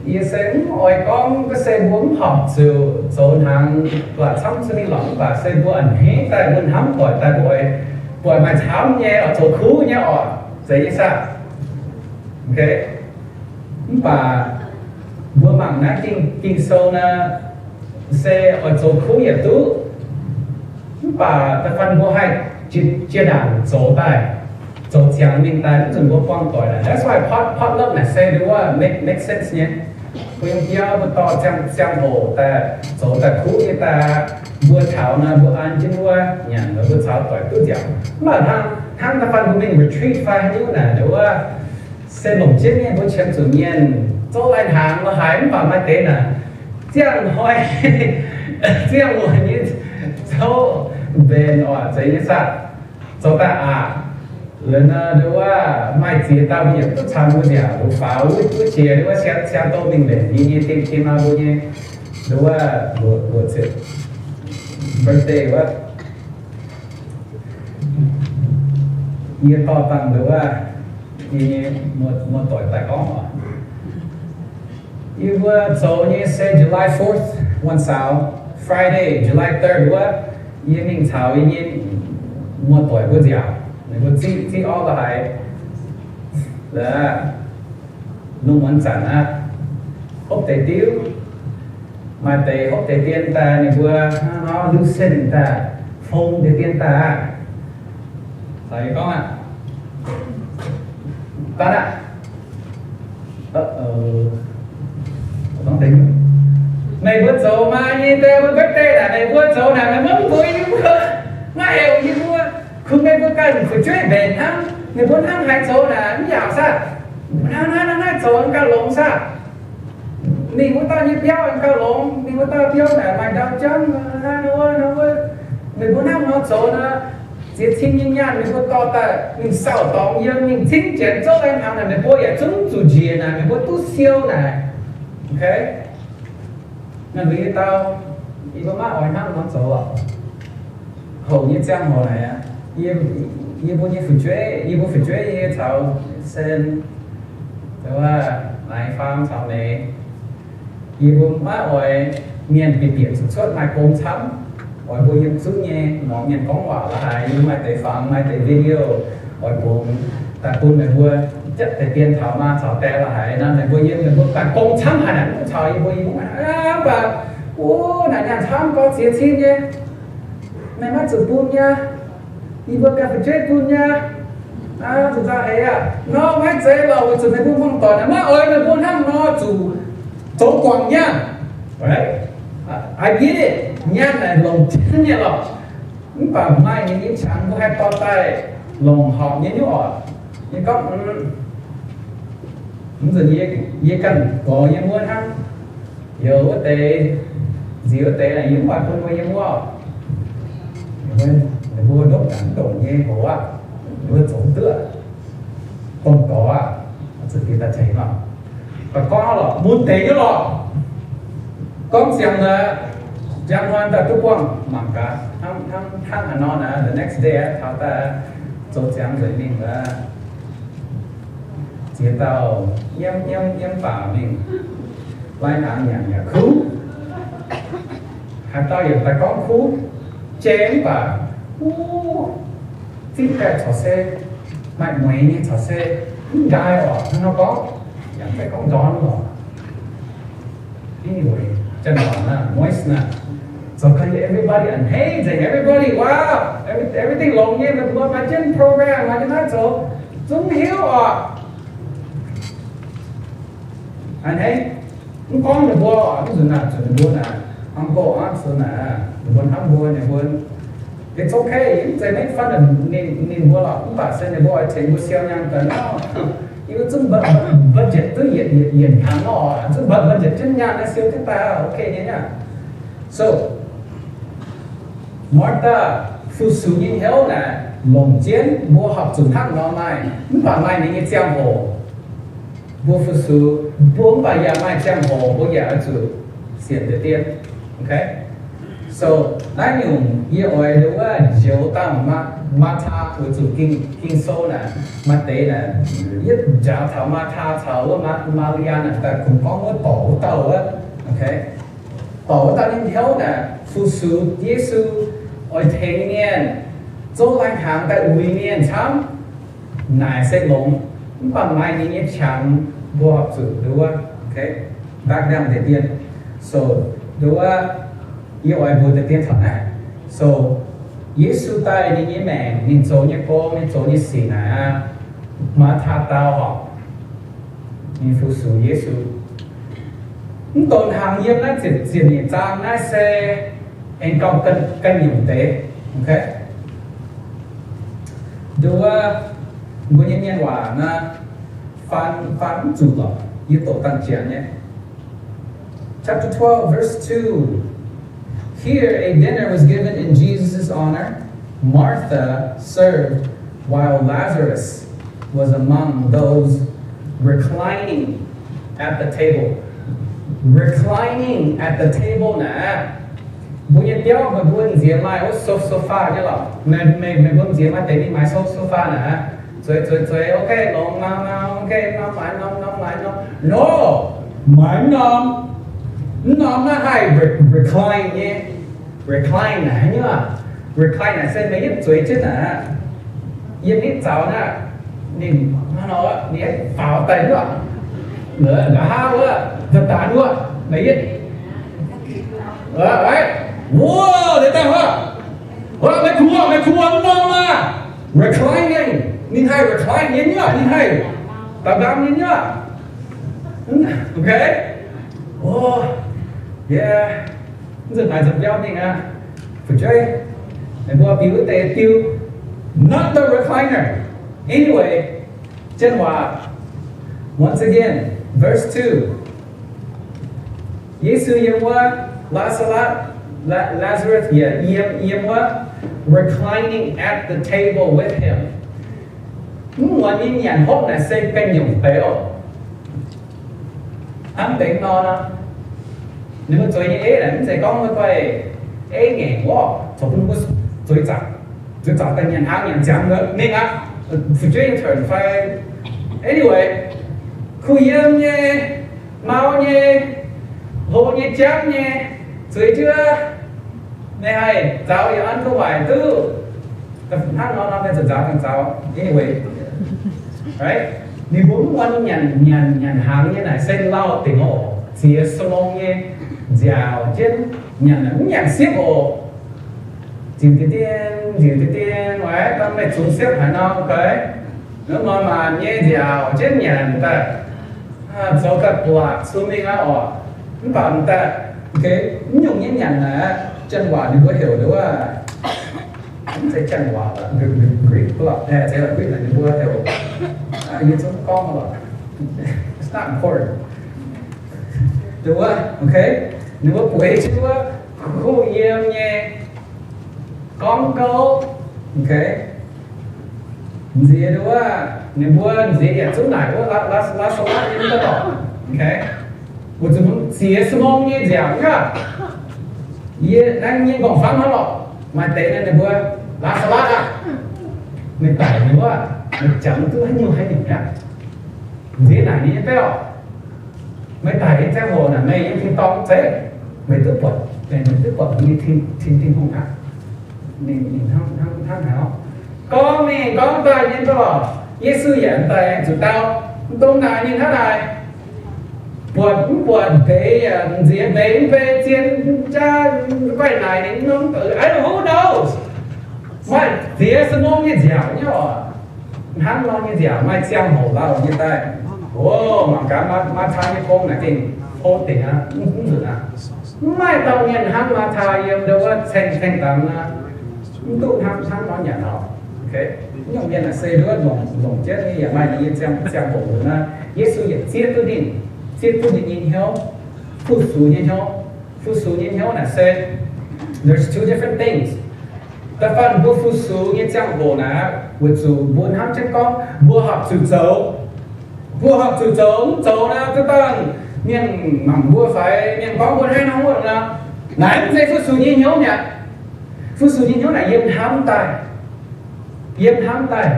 yie se mv oix gorngv ga'sie mbuo mv horpc zuqc zoux hnaangx ba'laqc camv zunv mingh lorqc, mv baac se mbuo a'hneiv daaih mbuo hnamv doic daaih mbuo oix, mbuo oix maaih camv nyei oix zoux kuv nyei oc, zeiz nyei saah? Mv baac mbuo mangc naaiv Ging, Ging-Sou naaic, se oix zoux kuv yietc duqv. Mv baac da'faanh mbuo haih jiex, jiex ndaangc zoux daaih, zoux ziangx mingh daaih, mv nzunc mbuo buangh doic naaic. That's why pot, potluck naaic se nduov make, make sense nyei. Mbuo yiem biauv mbuo dorh ziangh, ziangh hoc daaih zoux daaih kuv nyei daaih, mbuo taux naaic mbuo an jienv wuov nyanc, mbuo caux doic duqv nziaauc. Mv baac hnangv hnangv da'faanh mbuo mingh retreat fai haaix nyungc naaic, nduov wuov, se longc jienv mienh mbuo qiemx zuqc mienh zouv lai-hnaangx lorz haaix mv baac maaih deix naaic, ziangh hnoi, ziangh muonz nyei zouv mbenc oc, zeiz nyei saah? Zoux daaih aqc. Liuz nor, nduov wuov, maaih ziex dauh mienh duqv caux mbuo nziaauc, mbuo faaux wuov, wuov jiex nduov wuov, siang, siang doh mingh mbenc yie nyei ding, ding nor mbuo nyei, nduov wuov, mbuo, mbuo ziouc birthday wuov, yie dorh dangh nduov wuov, yie nyei muoz, muoz-doic daaih gorngv oc. Yie mbuo zoux nyei se July fourth, วันเสาร์, Friday, July third wuov, yie mingh caux yie nyei muoz-doic mbuo nziaauc, ninh mbuo ziqv, ziqv orv la'haiz. La'nungh วันจันทร์ aqv, hopv deix diuv, maaih deix hopv deix dien daaih, ninh mbuo hnangv nor liuz sen daaih, fong deix dien daaih. Caux yie gorngv aqv. Daan aqv. Meih mbuo zoux maa nyei deix mbuo birthday naaic, meih mbuo zoux naaic, meih mbuo mv mbuox yie mbuo, maiv heuc yie mbuo, kungx meih mbuo ganh fu'jueiv mbenc hnangv. Meih mbuo hnangv haaix zoux naaic mv yaac saah? Hnangv naaiv, hnangv naaiv zoux gauh longx saah? Mingh wuov dauh nyei biauv gauh longx, mingh wuov dauh biauv naaic maaih ndau jangv, hnangv wuov, hnangv wuov. Meih mbuo hnangv nor zoux nor, ziex cin nyei nyaanh meih mbuo dorh daaih mingh sauh dorngx yiem, mingh cingv janx zouv lai-hnaangx naaic, meih mbuo yaac zungv zuqc njiec naaic, meih mbuo duqv siou naaic. Ok? Naaiv mbuo nyei dau, yie mbuo maiv oix hnangv nor zoux oc. Hoc nyei ziangh hoc naaic aqv, yie, yie mbuo nyei fu'jueiv, yie mbuo fu'jueiv yie caux Sen, Naaiv Faam caux Meix, yie mbuo maiv oix mienh bieqc bieqc zuqc cuotv maaih gong camv. Oix mbuo yiem zungv nyei, muangx mienh gorngv waac la'haaix, yie mbuo maaih deix fangx, maaih deix video, oix bungx daaih bun meih mbuo, deix dien taux maa caux die la'haaix nor, meih mbuo yiem meih mbuo daaih gong camv haic naaic, mv caux yie mbuo, yie mbuo mv baac, o, naaic nyaanh camv gorx ziex cin nyei, meih maiv zuqc bun nyei. Yie mbuo ganh fu'jueiv bun nyei. Zuqc nzauh heix aqv. Nor maiv zeiz lorqc, weic zuqc meih mbuo hmuangv doic naaic maiv oix meih mbuo hnangv nor zuqc zoux guangc nyaanh. Right? I get it. Nyaanh naaic longc jienv nyei lorqc. Mv baac maaih ninh nyei qangx mbuo haih dorh daaih longc horpc nyei nyungc oc. Yie gorngv, mv nzunc yie, yie ganh gorx yie mbuo hnangv. Youz wuov deix, nziex wuov deix, yie mv oix bun mbuo yiem wuov. Ninh mbuo ndopv gaax ndongc nyei hoc aqv, ninh mbuo zoux duqv, dongh dorc aqv, zuqc bieqc daaih tengx oc. Mv baac gorngv lorqc, mun deix nyei lorqc. Gorngv ziangx naaic, njang hnoi daaih duqv buangh mangc gaax, hnangv, hnangv, hnangv haaix nor naaic, the next day aqv, taux daaih zoux ziangx nzengc mingh aqv. Ziex dauh nyiemv nyiemv nyiemv baac mingh, lai-hnaangx nyanc yaac kuv. Haaix dauh yaac daaih gorngv kuv, jai mv baac, uh, zipv daaih corc se, maaih mueiz nyei corc se, mv nqaai oc, hnangv nor gorngv, yaac mv zeiz gorngv ndorn oc. Anyway, janx-doic naaic, moist naaic. Zoux gau yie everybody a'hneiv nzengc, everybody, wow, every, everything longx nyei, meih mbuo maaih jienv program, maaih jienv naaiv zoux, zungv hiuv oc. A'hneiv, mv gorngv ninh mbuo, mv nzunc naaic, zuqc ninh mbuo naaic, uncle, aunt naaic, ninh mbuo hnamv mbuo, ninh mbuo, it's okay, mv zeiz make fun of ninh, ninh mbuo lorqc, mv baac se ninh mbuo oix tengx mbuo siou nyaanh daaih nor. Yie mbuo zungv bu-, budget duqv yietc, yietc, yietc hnyangx nor, zungv bu-, budget jienv nyaanh naaiv siou jienv daaih, okay nyei aqv. So, Martha fu-sux nyei hnyouv naaic longc jienv mbuo horpc zuqc hnangv nor maaih, mv baac maaih ninh nyei ziangh hoc, mbuo fu-sux, mbuo mv baac yaac maaih ziangh hoc mbuo yaac oix zuqc sienx deix dien. Okay? So, naaiv nyungc yie oix nduov wuov njoux dangh Maa-, Maathaa, weic zuqc Ging-, Ging-Sou naaic, maaih deix naaic, yie njaaux taux Maathaa caux wuov Maa-, Maa^li^yaa naaic daaih kungx gorngv wuov dorc wuov dauh wuov. Okay? Dorc wuov dauh ninh hnyouv naaic fu-sux Yesu, oix tengx mienh, zouv lai-hnaangx daaih uix mienh camv. Naaic se longx, mv baac maaih ninh nyei qangx mbuo horpc zuqc nduov wuov, okay, back down deix dien. So, nduov wuov, yie oix mbuox deix dien taux naaiv. So, Yesu daaih ninh nyei maengc, ninh zoux nyei gong, ninh zoux nyei sic naaic aqv, Maathaa dau horpc, ninh fu-sux Yesu. Mv donx hnaangx yiem naaiv ziepc, ziepc nyeic zaang naaiv se aengx gauh ganh, ganh nyungc deix, okay? Nduov, mbuo nyei mienh waac naaiv, faan, faan mv zuqc lorqc, yie doqc dangh janx nyei. Chapter twelve, verse two. Here a dinner was given in Jesus' honor. Martha served, while Lazarus was among those reclining at the table. Reclining at the table naaic, mbuo nyei biauv meih mbuo nziex maaih wuov sofa nyei lorqc. Meih, meih, meih mbuo nziex maaih deix mingh maaiz sofa naaic. Zueiz, zueiz, zueiz, ok, longx, maaiz norm, ok, norm, maaiz norm, norm, maaiz norm. No, maaiz norm. Mv norm naaiv haih recline nyei. Recline naaic haaix nyungc? Recline naaic se meih yietv zueiz jienv naaic, yiem nitv zaux naaic, ninh, ninh faaux daaih wuov, nqa'haav wuov, za'daaix wuov, meih yietv, wuov, deix daaih wuov, meih kuh, meih kuh mv norm aqv. Recline nyei, ninh haih recline nyei nyuoqc, ninh haih daux ndam nyei nyuoqc. Ok? O, yeah. Mv nzunc naaic nzunc biauv mingh aqv. Fu'jueiv, meih mbuo biux wuov deix diu, not the recliner. Anyway, jienv waac. Once again, verse two. Yesu yiem wuov, Laa^saa^latv, La-, Lazarus yaac yiem, yiem wuov, reclining at the table with him. Mv muonz nyei nyanc hopv naaic se ganh nyungc deix oc. Hnangv deix nor, ninh mbuo zueiz nyei eiv naaic mv zeiz gorngv wuov guai eiv ngaengc orqc, zoux bun mbuo zueiz zaqc, zueiz zaqc daaih nyanc hnaangx nyanc ziangx mingh aqv. Fu'jueiv nyei turn fai, anyway, kuh yiem nyei, mau nyei, hlo nyei, jangv nyei, zueiz jienv, meih haih nzaaux yaac an duqv waaic duqv. Hnangv nor nor meih zuqc nzaaux ganh nzaaux. Anyway, right? Ninh mbuo mv muonz nyanc, nyanc, nyanc hnaangx nyei naaic se lauh dingc oc. Ziex ชั่วโมง nyei nziaauc jienv nyanc, mv nyanc siepv oc. Nziuc dien dien, nziuc dien dien, right? Dangh meih zungx siepv haaix nor, okay? Mv muonz maanc nyei nziaauc jienv nyanc daaih, zoux ga'buatc sun mingh aqv oc. Mv baac daaih, okay, mv nyungc nyei nyanc naaic, janx waac ninh mbuo heuc nduov, mv zeiz janx waac, Greek, Greek, Greek, ninh mbuo heuc, yie zungv gorngv lorqc. It's not important. Nduov, okay, ninh mbuo bueix jienv wuov kuh yiem nyei gorngv gouv, okay. Nziex nduov, ninh mbuo nziex yietc zungv naaic wuov Laa-, Laa-, Laa^saa^latv nyei mv dorngc, okay. Weic zuqc ziex ชั่วโมง nyei nziaauc aqv. Yie naaiv nyei nqorngv-famv hnangv lorqc, maaih deix naaiv ninh mbuo, Laa^saa^latv aah, meih daic liuz aqv, meih jangx duqv haaix nyungc haaix nyungc aqv. Nziex naaic ninh nyei biauv, meih daic nyei ziangh hoc naaic meih yiem tin-dorngh zeiv, meih duqv buatc, meih duqv buatc mbuo nyei Tin, Tin, Tin-Hungh aqv. Ninh, ninh hnangv, hnangv, hnangv haaix gorngv mingh gorngv daaih nyei lorqc. Yesu yaac daaih zuqc dau, mv dungx naaic ninh hnangv naaic. Buatc mv buatc deix yaac nziex mbeix mv bei zien jaa guaih naaic ninh mv norm deix, I don't, who knows? Maaih ziex ชั่วโมง nyei nziaauc nyei oc. Hnangv nor nyei nziaauc maaih ziangh hoc lauh nyei daaih. O, mangc gaax Maa-, Maathaa nyei gong naaic gengh hlo dingc aqv, mv nzunc aqv. Mv maaih dauh mienh hnangv Maathaa yiem ndo wuov ceng-ceng dangx aqv. Mv duqv hnangv, hnangv nor nyanc oc. Okay? Mv nyungc mienh naaic se ndo wuov longc, longc jienv nyei yaac maaih ninh nyei ziangh, ziangh hoc nzunc aqv. Yesu yaac zieqv duqv ninh, zieqv duqv ninh nyei hnyouv, fu-sux nyei hnyouv. Fu-sux nyei hnyouv naaic se, there's two different things. Da'faanh mbuo fu-sux nyei ziangh hoc naaic, weic zuqc mbuo hnamv jienv gorngv mbuo horpc zuqc zoux. Mbuo horpc zuqc zoux, mv zoux naaic, duqv dangh mienh mangc mbuo fai mienh gorngv mbuo hnangv nor wuov nor, naaic mv zeiz fu-sux nyei hnyouv mi'aqv. Fu-sux nyei hnyouv naaic yiem hnamv daaih. Yiem hnamv daaih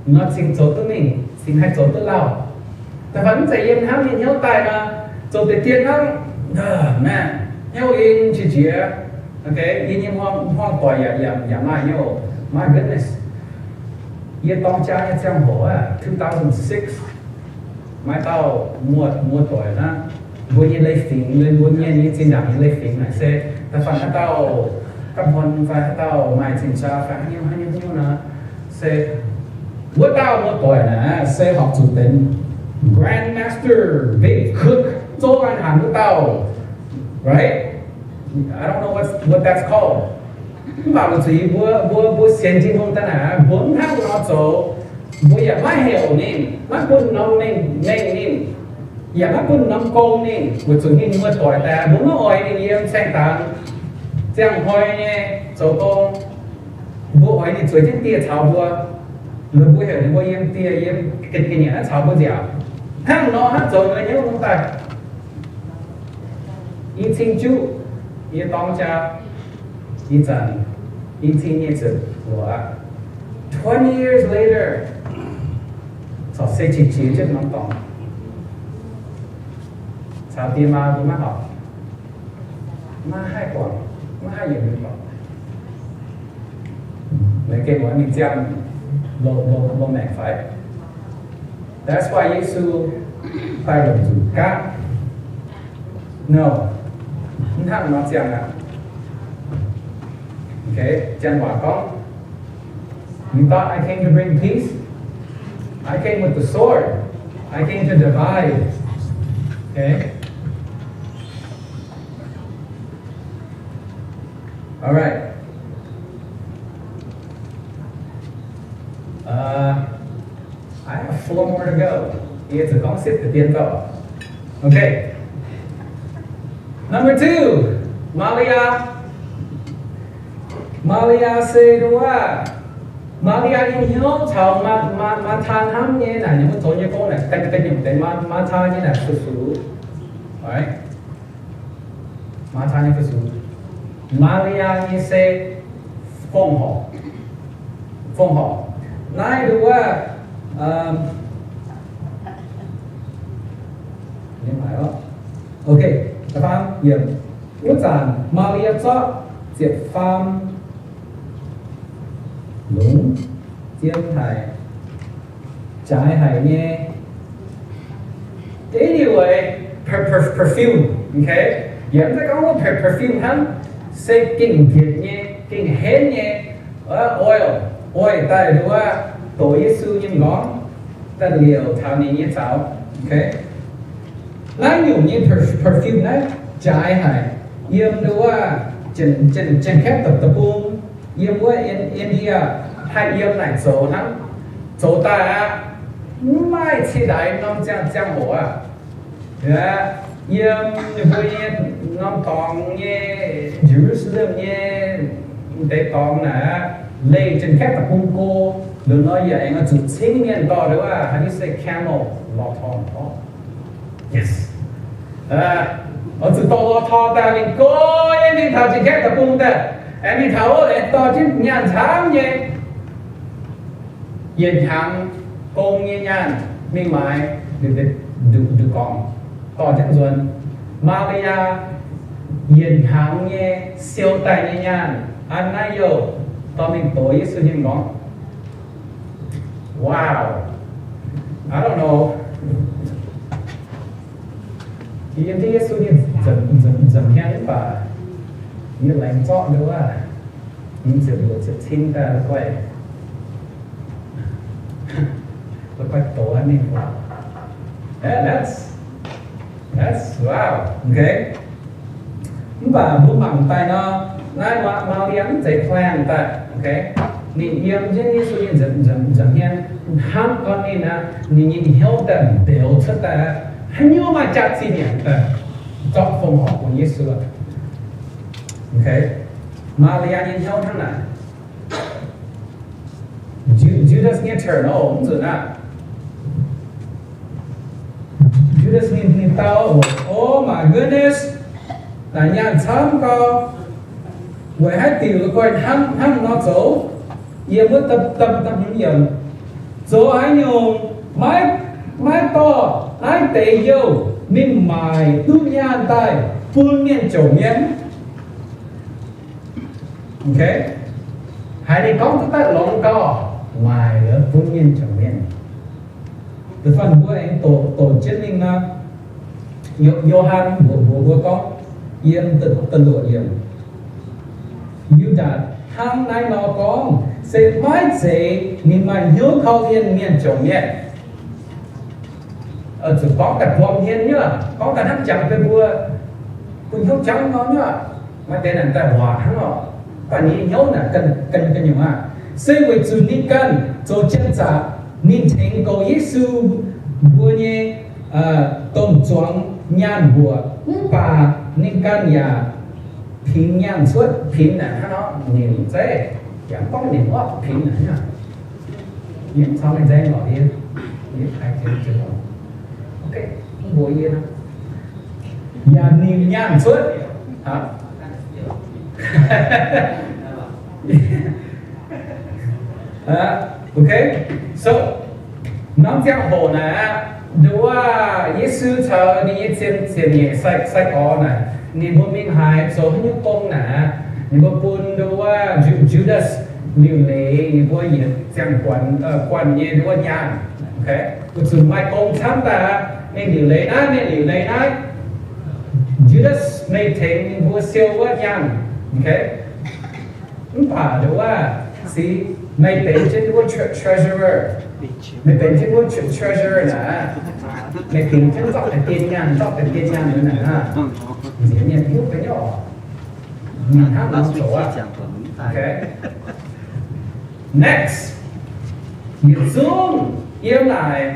nor cingx zoux duqv mingh, cingx haih zoux duqv lauh. Da'faanh mv zeiz yiem hnamv nyei hnyouv daaih nor, zoux deix dien hnangv, maah, hnyouv in qiex jiez. Okay, yie nyei hmuangv, hmuangv doic yaac, yaac, yaac maaih nyei oc. My goodness. Yie dorng jaa nyei ziangh hoc aqv, two thousand six, maaih dauh muoz, muoz doic naaiv, mbuo nyei leiz-fingx, mbuo mienh nyei zinh ndaangc nyei leiz-fingx naaic se, da'faanh haaix dauh gapv hmuonx fai haaix dauh maaih zinh jaa fai haaix nyungc, haaix nyungc, haaix nyungc nor, se wuov dauh muoz doic naaic se horpc zuqc benx Grandmaster, Big Cook, zouv an hanc wuov dauh, right? I don't know what, what that's called. Mv baac weic zuqc mbuo, mbuo, mbuo sienx Tin-Hungh daaih naaic, mbuo mv hnangv nor zoux, mbuo yaac maiv heuc ninh, maiv bun norm mengh, mengh ninh, yaac maiv bun norm gong ninh, weic zuqc ninh muoz-doic daaih, mbuo maiv oix ninh yiem saeng-dangx ziangh hnoi nyei zoux gong. Mbuo oix ninh zueiz jienv dieh caux mbuo, liuz mbuo heuc ninh mbuo yiem dieh yiem ga'nyiec naaiv caux mbuo nziaauc. Hnangv nor hnangv zoux nyei hnyouv daaih. I cin juqv, yie dorng jaa, ih zanc i cin nyei ziepc luoqc aqv. Twenty years later, corc se qiex jiez jienv norm dorngx caux die maa mbuo maiv horpc, maiv haih guangc, maiv haih yietc liuz guangc. Meih gengh muonz mingh ziangh loz, loz, loz maengc fai? That's why Yesu daaih longc nzunc gapv. No, mv hnangv nor ziangh aqv. Okay, janx waac gorngv, you thought I came to bring peace? I came with the sword. I came to divide. Okay? All right. Uh, I have four more to go. Yie zuqc gorngv sipv deix dien dorh. Okay. Number two, Maa^li^yaa. Maa^li^yaa se nduov, Maa^li^yaa nyei hnyouv caux Maa, Maa, Maa^taa hnamv nyei naaic, ninh mbuo zoux nyei gong naaic, ganh, ganh nyungc deix Maa, Maa^taa nyei naaic suqc suqc. Right? Maa^taa nyei fu-sux. Maa^li^yaa nyei se fongc horc. Fongc horc. Naaiv nduov, um, okay, da'faam yiemc. Wuov zanc Maa^li^yaa zorqv ziepc faam longx, zien haic, jaaix haic nyei. Anyway, per-, per-, perfume, okay? Yie mv zeiz gorngv wuov per-, perfume hnangv, se gengh njiec nyei, gengh henv nyei, oil, oil daaih nduov, doqc Yesu nyei m'nqorngv, daaih liouc taux ninh nyei zaux, okay? Naaiv nyungc nyei per-, perfume naaiv jaaix haic, yiem nduov, Janx-Kaeqv deic-bung, yiem wuov India haih yiem naaic zoux hnangv. Zoux daaih aqv, mv maaih cie ndaix norm ziangh, ziangh hoc aqv. Yiem ninh mbuo nyei norm dorngx nyei, Jerusalem nyei deix dorngx naaic aqv, leih Janx-Kaeqv deic-bung go, liuz nor yaac aengx oix zuqc cingv mienh dorh nduov, how do you say camel? Lorh tor. Yes. Oix zuqc dorh lorh tor daaih mingh go, yiem mingh taux Janx-Kaeqv deic-bung daaih, aengx mingh taux wuov, aengx dorh jienv nyaanh camv nyei, yietc hnyangx gong nyei nyaanh mingh maaiz nduqc, nduqc gorngc, dorh jienv nzuonx. Maa^li^yaa yietc hnyangx nyei siou daaih nyei nyaanh an naaiv youh dorh mingh dox Yesu nyei m'nqorngv. Wow. I don't know. Yie yiem jienv Yesu nyei nza'hmien mv baac yie laengz zorqv nduov, yie ziepc luoqc ziepc cin daaih la'guaih, la'guaih dox mingh. Yeah, that's, that's wow. Okay. Mv baac mbuo mangc daaih nor, naaiv Maa^li^yaa mv zeiz plan daaih, okay? Ninh yiem jienv Yesu nyei nza'hmien hnangv gorngv ninh aqv, ninh nyei hnyouv daaih mbeux cuotv daaih, haaix nyungc maaih jaax-zinh yaac daaih zorqv fongc horc bun Yesu aqv. Okay? Maa^li^yaa nyei hnyouv hnangv naaic. Ju-, Judas nyei turn oc, mv nzunc aqv. Judas ninh, ninh dau, oh my goodness, naaic nyaanh camv gau, weic haaix diuc la'guaih hnangv, hnangv nor zoux? Yiem wuov da'hmz yiemc, zoux haaix nyungc maiv, maiv dorh naaiv deix youh mingh maaic duqv nyaanh daaih bun mienh jomc mienh. Okay? Haiz ninh gorngv duqv daaih longx gau, maaic la'bun mienh jomc mienh. Da'faanh mbuo aengx doqc, doqc jienv mingh nor, Yo-, Yo^han mbuox, mbuox mbuo gorngv, yiem da'luoqc yiemc, Yu^ndaatc hnangv naaiv nor gorngv se maiv zeiz ninh maaih hnyouv korv-lienh mienh jomc mienh. Zuqc gorngv daaih buangh hmien nyei, gorngv daaih hnangv jangx bun mbuo, bun hnyouv jangv nor nyei, maaih deix naaic daaih waac hnangv nor. baac ninh nyei hnyouv naaic ganh, ganh, ganh nyungc aqv. Se weic zuqc ninh ganh zoux janx-zaqc, ninh tengx goux Yesu mbuo nyei domh zuangx nyaanh mbuoqc, mv baac ninh ganh yaac pingx nyaanh cuotv, pingx naaic hnangv nor, ninh zeiz yaac gorngv ninh orqv pingx naaic hnangv. Yie mv caux meih nzaeng lorqc, yie, yie haiz jiex jiex lorqc. Ok, mv mbuox yie nor. Yaac nimc nyaanh cuotv. Ok, so norm ziangh hoc naaic aqv, nduov Yesu caux ninh nyei zien, ziepc nyeic sai, sai-gorx naaic, ninh mbuo mingh haaix, zoux haaix nyungc gong naaic aqv, ninh mbuo bun nduov Ju-, Judas liuc leiz ninh mbuo yietc ziangh guanc, guanh nyei nduov nyaanh. Ok, weic zuqc maaih gong camv daaih aqv, mingh liuc leiz naaiv, mingh liuc leiz naaiv. Judas meih tengx ninh mbuo siou wuov nyaanh. Ok, mv baac nduov, se meih benx jienv wuov tre-, treasurer, meih benx jienv wuov tre-, treasurer naaic, meih dingc jienv zorqv deix dien nyaanh, zorqv deix dien nyaanh liuz naaic aqv, nziex mienh hiuv deix nyei oc. Mangc hnangv nor zoux aqv. Ok, next, yietc zungv yiem naaic,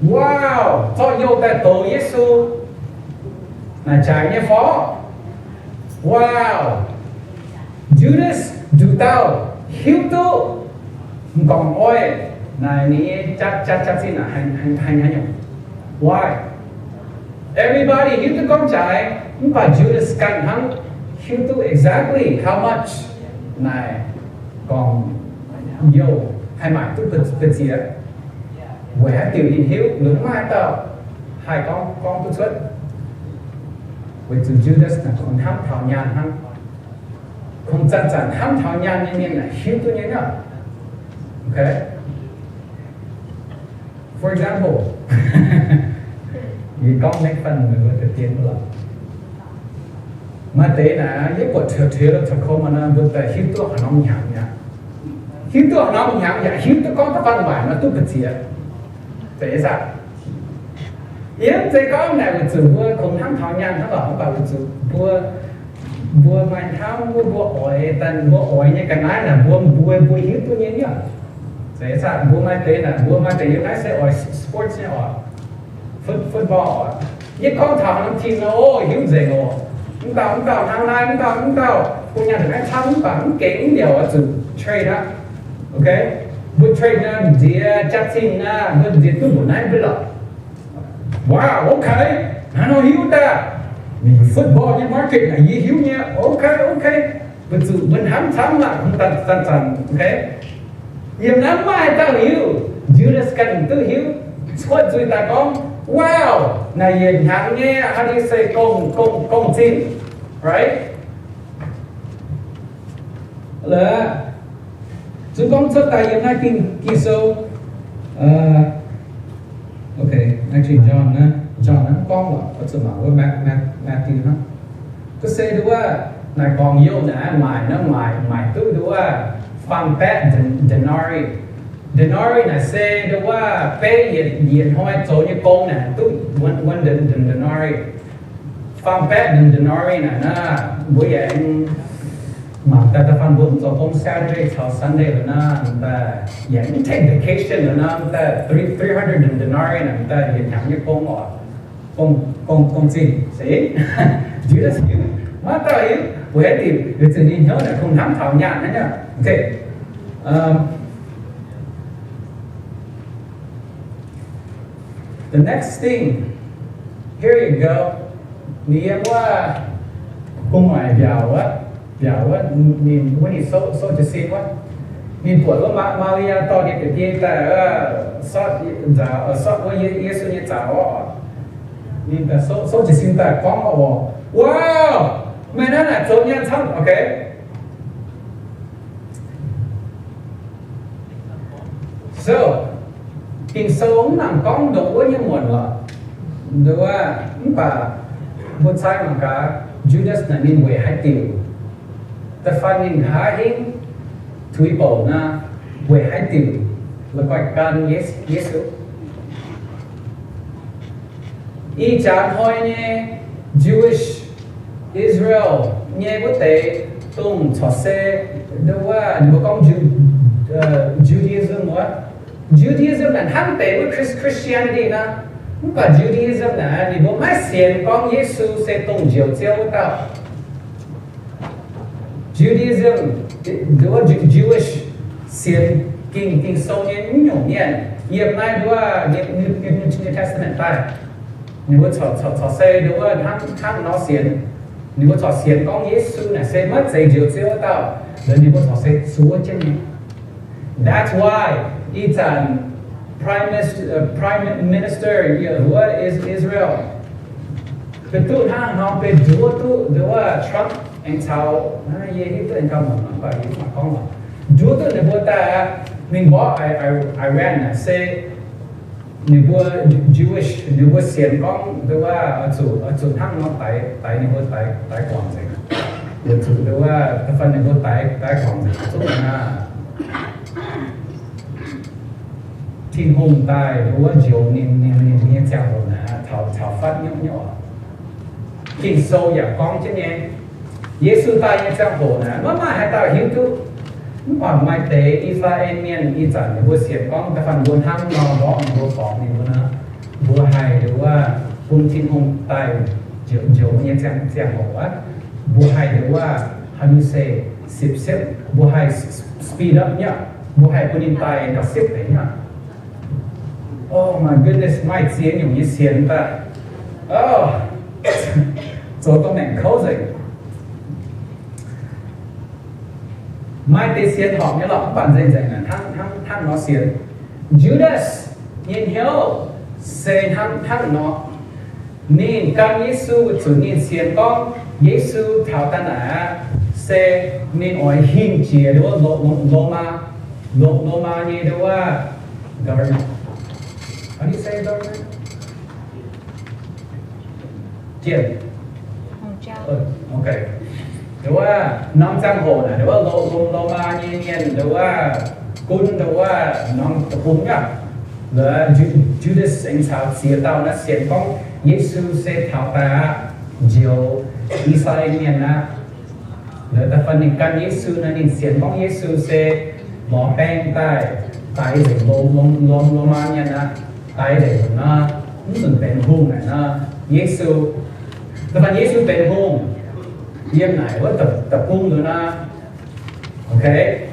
wow, zorqv youh daaih douz Yesu naaic jaaix nyei fov. Wow, Judas nduqc dauh hiuv duqv m'nqorngv oix naaic ninh nyei jaav, jaav, jaav-zinh naaic haaix, haaix, haaix nyungc. Why? Everybody hiuv duqv gorngv jaaix, mv baac Judas ganh hnangv hiuv duqv exactly how much naaic m'nqorngv youh haih maaic duqv mbu'ziex. Weic haaix diuc ninh hiuv, lungh maiv dauh haih gorngv, gorngv duqv cuotv. Weic zuqc Judas naaic kungx hnamv taux nyaanh hnangv. Kungx zanc-zanc hnamv taux nyaanh nyei mienh naaic hiuv duqv nyei aqv. Ok. For example, yie gorngv make fun meih mbuo deix dien mv lorqc. Maaih deix naaic yie buatc Toyota Tacoma nor, mbuo daaih hiuv duqv haaix norm hnyangx mi'aqv. Hiuv duqv haaix norm hnyangx yaac hiuv duqv gorngv da'faanh waaic nor duqv mbu'ziex. Zeiz saah? Yie mv zeiz gorngv naaic weic zuqc mbuo kungx hnamv taux nyaanh hnangv lorqc, mv baac weic zuqc mbuo, mbuo maaih hnamv wuov mbuo oix, daaih mbuo oix nyei ga'naaiv naaic mbuo, mbuo, mbuo hiuv duqv nyei niaa. Zeiz saah? Mbuo maaih deix naaic, mbuo maaih deix yiem naaiv se oix sports nyei oc. Foot-, football oc. Yie gorngv taux norm team nor, o, hiuv nzengc oc. Mv dauh, mv dauh hnangv naaiv, mv dauh, mv dauh, bun nyaanh naaiv camv mv baac mv gengh mv liouc oix zuqc trade aqv. Ok? Mbuo trade naaiv nziex jaax-zinh naaiv, mbuo nziex duqv mbuoqc naaiv mbuo lorqc. Wow, ok. Hnangv nor hiuv daaih. Ninh football nyei market naaic yie hiuv nyei. Ok, ok. Mbuo zuqc mbuo hnamv camv maah, mbuo zanc-zanc, ok? Yiem naaiv maaih dauh hiuv, Judas ganh duqv hiuv, cuotv nzuih daaih gorngv, wow, naaic yietc hnyangx nyei haaix nyungc se gong, gong, gong-zinh, right? Laaix zuqc gorngv cuotv daaih yiem naaiv Ging, Ging-Sou, ok, actually John naaiv, John naaiv mv gorngv lorqc, oix zuqc mangc wuov Mat-, Mat-, Matthew hnangv. Ga'sie nduov wuov, naaic gorngv youh naaic maaic naaiv maaic, maaic duqv nduov wuov faam-baeqv den-, denarii. Denarii naaic se nduov wuov beiv yietc, yietc hnoi zoux nyei gong naaic duqv one, one den-, den-, denarii. Faam-baeqv den-, denarii naaic naaiv, mbuo yaac mangc daaih da'faanh mbuo mv zoux gong Saturday caux Sunday lorqc naaiv, daaih yaac mv take vacation lorqc naaiv, daaih three, three hundred den-, denarii naaic, daaih yietc hnyangx nyei gong oc. Gong, gong, gong-zinh, se? Judas hiuv, maiv dauh hiuv, weic haaix diuc? Weic zuqc ninh hnyouv naaic kungx hnamv taux nyaanh hnangv naaiv. Ok. Um, the next thing, here you go. Ninh yiem wuov gu'nguaaic mbiaauc wuov, mbiaauc wuov, ninh, wuov ninh sou, sou jiez sin wuov. Ninh buatc wuov Maa-, Maa^li^yaa dorh ninh deix biei daaih, sortv nzaaux, sortv wuov Ye-, Yesu nyei zaux oc. Ninh daaih sou, sou jiez sin daaih gorngv oc, wow, meih naaiv naaic zoux nyaanh camv, ok. So, Ging-Sou mv nangc gorngv ndongc wuov nyei muonc lorqc. Nduov, mv baac mbuo cai mangc gaax Judas naaic ninh weic haaix diuc, da'faanh ninh nqa'haav hingv tuix bouc nor, weic haaix diuc la'guaih gan Ye-, Yesu. Ih jaax hnoi nyei Jewish, Israel nyei wuov deix dongh corc se, wuov, ninh mbuo gorngv Ju-, Judaism wuov. Judaism naaic hnangv deix wuov Chris-, Christianity naaic. Mv baac Judaism naaic ninh mbuo maiv sienx gorngv Yesu se dongh Njoux Ziouv wuov dauh. Judaism, wuov Jewish, sienx Ging, Ging-Sou nyei nyungc mienh, yiem naaiv wuov New, New, New Testament daaih, ninh mbuo corc, corc, corc se wuov hnangv, hnangv nor sienx. Ninh mbuo corc sienx gorngv Yesu naaic se maiv zeiz Njoux Ziouv wuov dauh, ninh mbuo corc se zuov jienv nyei. That's why ih zanc Prime Minister, Prime Minister yiem wuov Israel, benx duqv hnangv nor benx nduov duqv wuov Trump aengx caux, yie hiuv duqv aengx gauh muonc mv baac yie mv gorngv lorqc, nduov duqv ninh mbuo daaih mingh mborqv Iran naaic se ninh mbuo Jewish, ninh mbuo sienx gorngv wuov oix zuqc, oix zuqc hnangv nor daix, daix ninh mbuo, daix, daix guangc nzengc. Oix zuqc wuov da'faanh ninh mbuo daix, daix guangc nzengc zungv aqv. Tin-Hungh daaih wuov njoux ninh, ninh, ninh nyei ziangh hoc naaic taux, taux fatv nyouv nyouv oc. Ging-Sou yaac gorngv jienv nyei, Yesu daaih nyei ziangh hoc naaic maiv maaih haaix dauh hiuv duqv. Mv baac maaih deix I^saa^laa^en Mienh ih zanc ninh mbuo sienx gorngv da'faanh mbuo hnangv nor mborqv ninh mbuo, borqv ninh mbuo nor, mbuo haih nduov wuov bun Tin-Hungh daaih njoux, njoux nyei ziangh, ziangh hoc aqv. Mbuo haih nduov wuov, how do you say, sipv siepv, mbuo haih speed up nyei, mbuo haih bun ninh daaih gauh siepv deix nyei. Oh my goodness, maaih ziex nyungc nyei sienx daaih. Oh, zoux dongh maengc kouv nzengc. Maaih deix sienx horpc nyei lorqc, mv baac nzengc nzengc hnangv, hnangv, hnangv nor sienx. Judas nyei hnyouv se hnangv, hnangv nor. Ninh gan Yesu weic zuqc ninh sienx gorngv Yesu taux daaih naaic aqv, se ninh oix hingh jiex nduov Lo-, Lo-, Lomaa, Lo-, Lomaa nyei nduov government. How do you say government? Jienh. Okay. Nduov wuov norm ziangh hoc naaic, nduov wuov Lo-, Lo-, Lomaa nyei mienh, nduov wuov gunv nduov wuov norm deic-bung aqv. Laaix Ju-, Judas aengx caux ziex dauh naaiv sienx gorngv Yesu se taux daaih aqv, njoux I^saa^laa^en Mienh aqv. Laaix da'faanh ninh gan Yesu naaiv, ninh sienx gorngv Yesu se lorz baeng daaih daix nzengc Lo-, Lo-, Lo-, Lomaa Mienh aqv. Daix nzengc nor, mv nzunc benx hungh naaic nor, Yesu, da'faanh Yesu benx hungh yiem naaic wuov deic-bung nor, okay,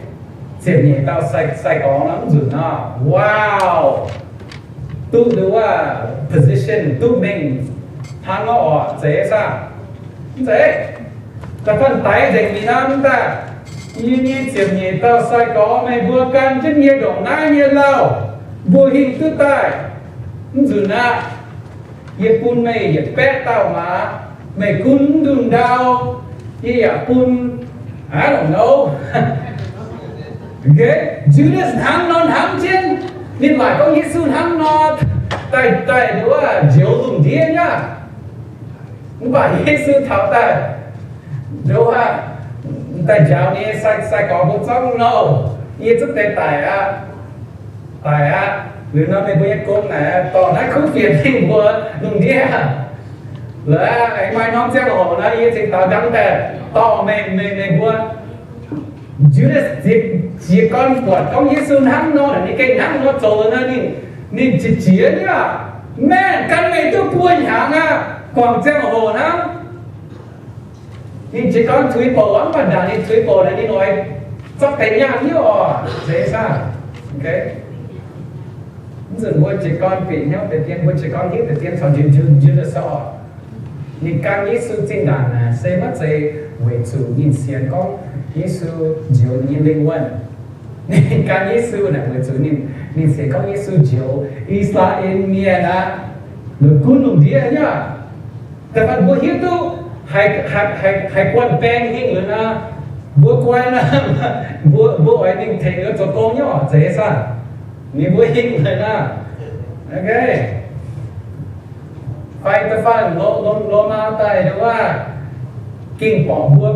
ziepc nyeic dauh sai-, sai-gorx nor mv nzunc nor, wow, duqv nduov wuov position, duqv mengh hnangv nor oc, zeiz saah? Mv zeiz. Da'faanh daix nzengc ninh nor, mv daaih, yie nyei ziepc nyeic dauh sai-gorx, meih mbuo gan jienv yie ndongc naaiv nyei lauh, mbuo hingh duqv daaih. Mv nzunc aqv. Yie bun meih yietc baeqv dauh maaz, meih gunv mv ndunh ndau, yie yaac bun, I don't know. Okay? Judas hnangv nor hnamv jienv, ninh waaic gorngv Yesu hnangv nor daaih, daaih nduov wuov njoux lungh ndiev nyei aqv. Mv baac Yesu taux daaih, nduov wuov, daaih njaaux nyei sai, sai-gorx mbuo zorqv, no, yie zungv deix daic aqv. Daic aqv. Liuz nor meih mbuo nyei gong naaic dorh naaiv kuv fienx mingh mbuox lungh ndiev. Laaix aengx maaih norm ziangh hoc nor, yie cingx daux nqanx daaih dorh meih, meih, meih mbuo. Judas jiez, jiez gorn buatc gorngv Yesu hnangv nor, ninh gengh hnangv nor zoux nor, ninh, ninh qiex jiez nyei aqv. Maengh gan meih duqv buo hnyangx aqv, guangc ziangh hoc hnangv. Ninh jiez gorn tuix bouc, mv baac ndaangc ninh tuix bouc naaic, ninh oix zorqv deix nyaanh nyei oc, zeiz saah? Okay. Mv nzunc mbuo jiez gorn bieqc hnyouv deix dien, mbuo jiez gorn hiuv deix dien caux Ju-, Ju-, Judas oc. Ninh gan Yesu zinh ndaangc naaic se maiv zeiz weic zuqc ninh sienx gorngv Yesu njoux ninh nyei lingh wuonh. Ninh gan Yesu naaic weic zuqc ninh, ninh sienx gorngv Yesu njoux I^saa^laa^en Mienh aqv, la'gunv lungh ndiev nyei aqv. Da'faanh mbuo hiuv duqv haiz, haiz, haiz, haiz guanh baeng hingh liuz nor, mbuo guai nor, mbuo, mbuo oix ninh tengx mbuo zoux gong nyei oc, zeiz saah? Ninh mbuo hingh liuz nor, okay. Fai da'faanh Lo-, Lo-, Lomaa daaih wuov, gengh borqc mbuo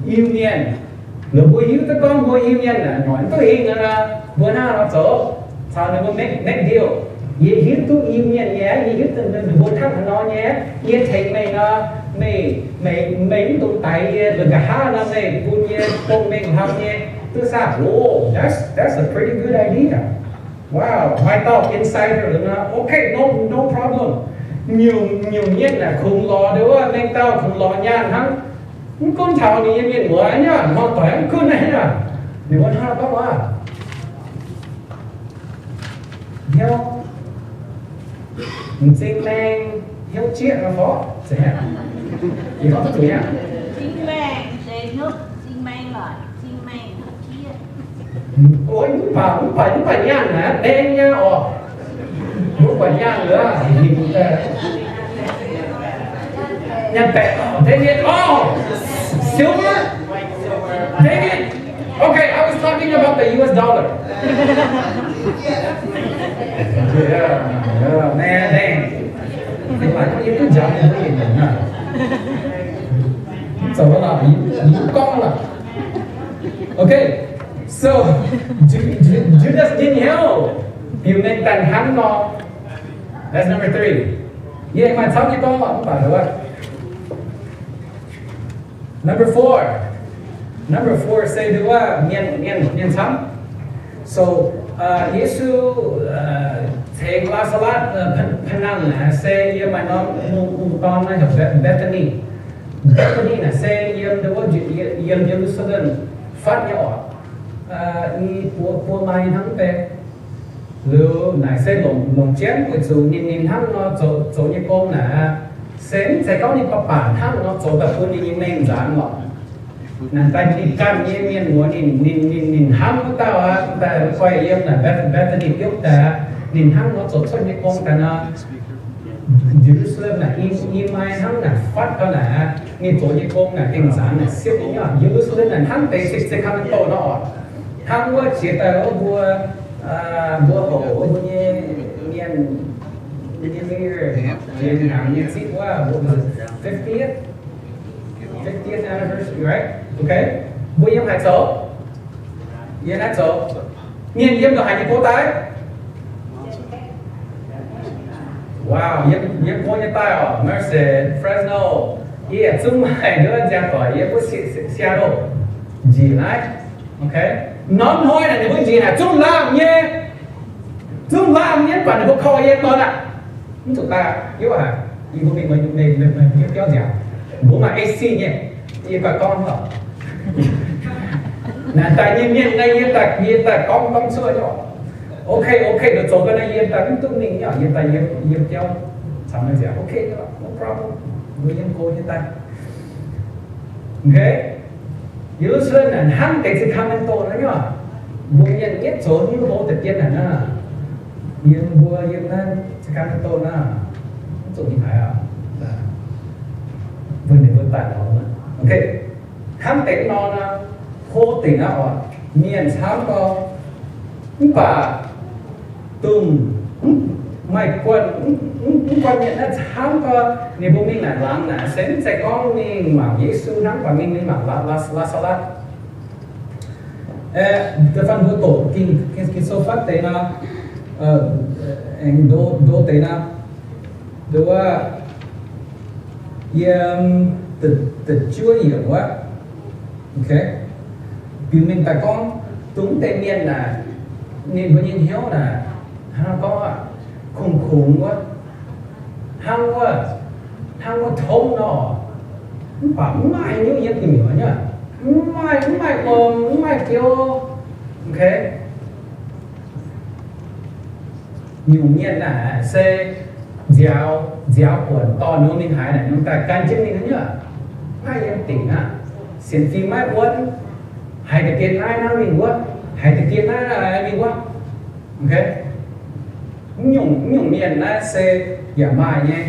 Iu-Mienh. Laaix mbuo hiuv duqv gorngv mbuo Iu-Mienh naaic noic mv duqv hingh nor, mbuo hnangv haaix nor zoux? Caux ninh mbuo make, make deal. Yie hiuv duqv Iu-Mienh nyei, yie hiuv duqv ninh mbuo hnangv haaix nor nyei, yie tengx meih nor, Meih, meih, meih mv dungx daix yie, nqa'haav nor meih bun yie dongh mengh hnamv nyei duqv saah? Oh, that's, that's a pretty good idea. Wow, maaih dauh insider nor, okay, no, no problem. Nyungc, nyungc mienh naaic kungx lorz nduov, mengh dauh kungx lorz nyaanh hnangv. Mv gunv taux ninh nyei mienh muoz nyei, hnangv doic mv gunv nyei, ninh mbuo hnangv gorngv waac, hnyouv m'zing maeng, hnyouv jieqv nor fov. Zeiz nyei? Yie gorngv duqv zuqc nyei. M'zing maeng se hnyouv m'zing maeng lorqc, m'zing maeng hnyouv jieqv. Ov, mv baac, mv baac, mv baac nyaanh naaic baeng nyei oc. Mv baac nyaanh wuov, nyaanh baeqc, dang it, oh, silver, dang it. Okay, I was talking about the U S dollar. Yeah, yeah, man, dang. Mv baac yie duqv njaaux ninh mbuo yietc nyungc naaic. Zoux lorqc, yie gorngv lorqc. Okay, so Ju-, Ju-, Judas nyei hnyouv biux mengh daaih hnangv nor. That's number three. Yie maaih camv nyei gorngv lorqc, mv baac nduov. Number four. Number four se nduov mienh, mienh, mienh camv. So, uh, Yesu, uh, tengx Laa^saa^latv, uh, พนัง, พนัง naaic se yiem maaih norm mungh, mungh dorn naaiv heuc Be-, Bethany. Bethany naaic se yiem nduov, yiem Ye^lu^saa^lem fatv nyei oc. Uh, i buo, buo mai hnangv deix. Liuz naaic se longc, longc jienv weic zuqc ninh, ninh hnangv nor zoux, zoux nyei gong naaic, se mv zeiz gorngv ninh baac baac hnangv nor zoux daaih bun ninh nyei mengh nzaanx lorqc. Naaic daaih ninh ganh nyei mienh muoz ninh, ninh, ninh, ninh hnamv wuov dauh aqv, daaih guai yiem naaic Beth-, Bethany biopv daaih, ninh hnangv nor zoux cuotv nyei gong daaih nor, Ye^lu^saa^lem naaic i, i mai hnangv naaic fatv gau naaic aqv, ninh zoux nyei gong naaic mengh nzaanx naaic siepv nyei. Ye^lu^saa^lem naaic hnangv deix Sacramento nor oc. Hnangv wuov jiex daaih wuov mbuo, mbuo hoc mbuo nyei mienh, mienh nyei year, jiex hnyangx nyei zipv wuov, fiftieth, fiftieth anniversary, right? Okay. Mbuo yiem haaix zoux? Yiem naaiv zoux. Mienh yiem ndongc haaix nyei gov daaih? Wow, yiem, yiem gov nyei daaih oc. Merced, Fresno. Yie zungv maaih nduov nziaamv doic yiem wuov Se-, Se-, Seattle. Njiec naaiv. Okay. Norm hnoi naaic ninh mbuo njiec naaic zungv laanh nyei. Zungv laanh nyei, mv baac ninh mbuo korv yie dorn aqv. Mv zuqc daaih, hiuv haic. Yie mbuo mingh meih, meih, meih, meih biauv nziaauc. Mbuo maaih A C nyei. Yie ganh gorngv oc. Naaic daaih nyei mienh naaiv yie daaih, yie daaih gorngv, gorngv cuotv nyei oc. Okay, okay, nduqc zoux ga'naaiv yie daaih mv duqv mingh nyei oc. Yie daaih yiem, yiem biauv caux meih nziaauc. Okay, no problem. Mbuo yiem go nyei daaih. Okay. Ye^lu^saa^lem naaic hnangv deix Sacramento nor nyei oc. Mbuo mienh yietv zoux hnyouv hlo deix dien naaic naaic. Yiem mbuo yiem naaiv Sacramento naaic, mv zuqc ninh haaix oc. Mbuo ninh mbuo daaih nor, okay. Hnangv deix nor naaic, hlo dingc naaiv oc, mienh camv gau. Mv baac dongh mv, maaih guanh, mv, mv, mv guanh mienh naaiv camv gau, ninh mbuo mingh naaic laangz naaic se mv zeiz gorngv mingh mangc Yesu hnangv, mv baac mingh, mingh mangc Laa-, Laa-, Laa^saa^latv. Aeqv, da'faanh mbuo doqc Ging, Ging, Ging-Sou fatv deix nor, aengx ndo, ndo deix nor, nduov, yiem da'juov yiemc wuov, okay, biux mengh daaih gorngv dongh mv deix mienh naaic, ninh mbuo nyei hnyouv naaic, hnangv gorngv aqv, kungx-kungx wuov, hnangv wuov, hnangv wuov tongv nor, mv baac mv maaih nyungc yiem gu'nyuoz nyei, mv maaih, mv maaih wuom, mv maaih biouv, okay. Nyungc mienh naaic se nziaaux, nziaaux buonc dorh ninh mingh haaix naaic, ninh daaih gan jienv mingh nyei, maiv yiem dingc aqv. Sienx fim maiv wuonv, haiz deix dien naaiv naaiv mingh wuov, haiz deix dien naaiv mingh wuov. Okay. Mv nyungc, mv nyungc mienh naaiv se yaac maaih nyei.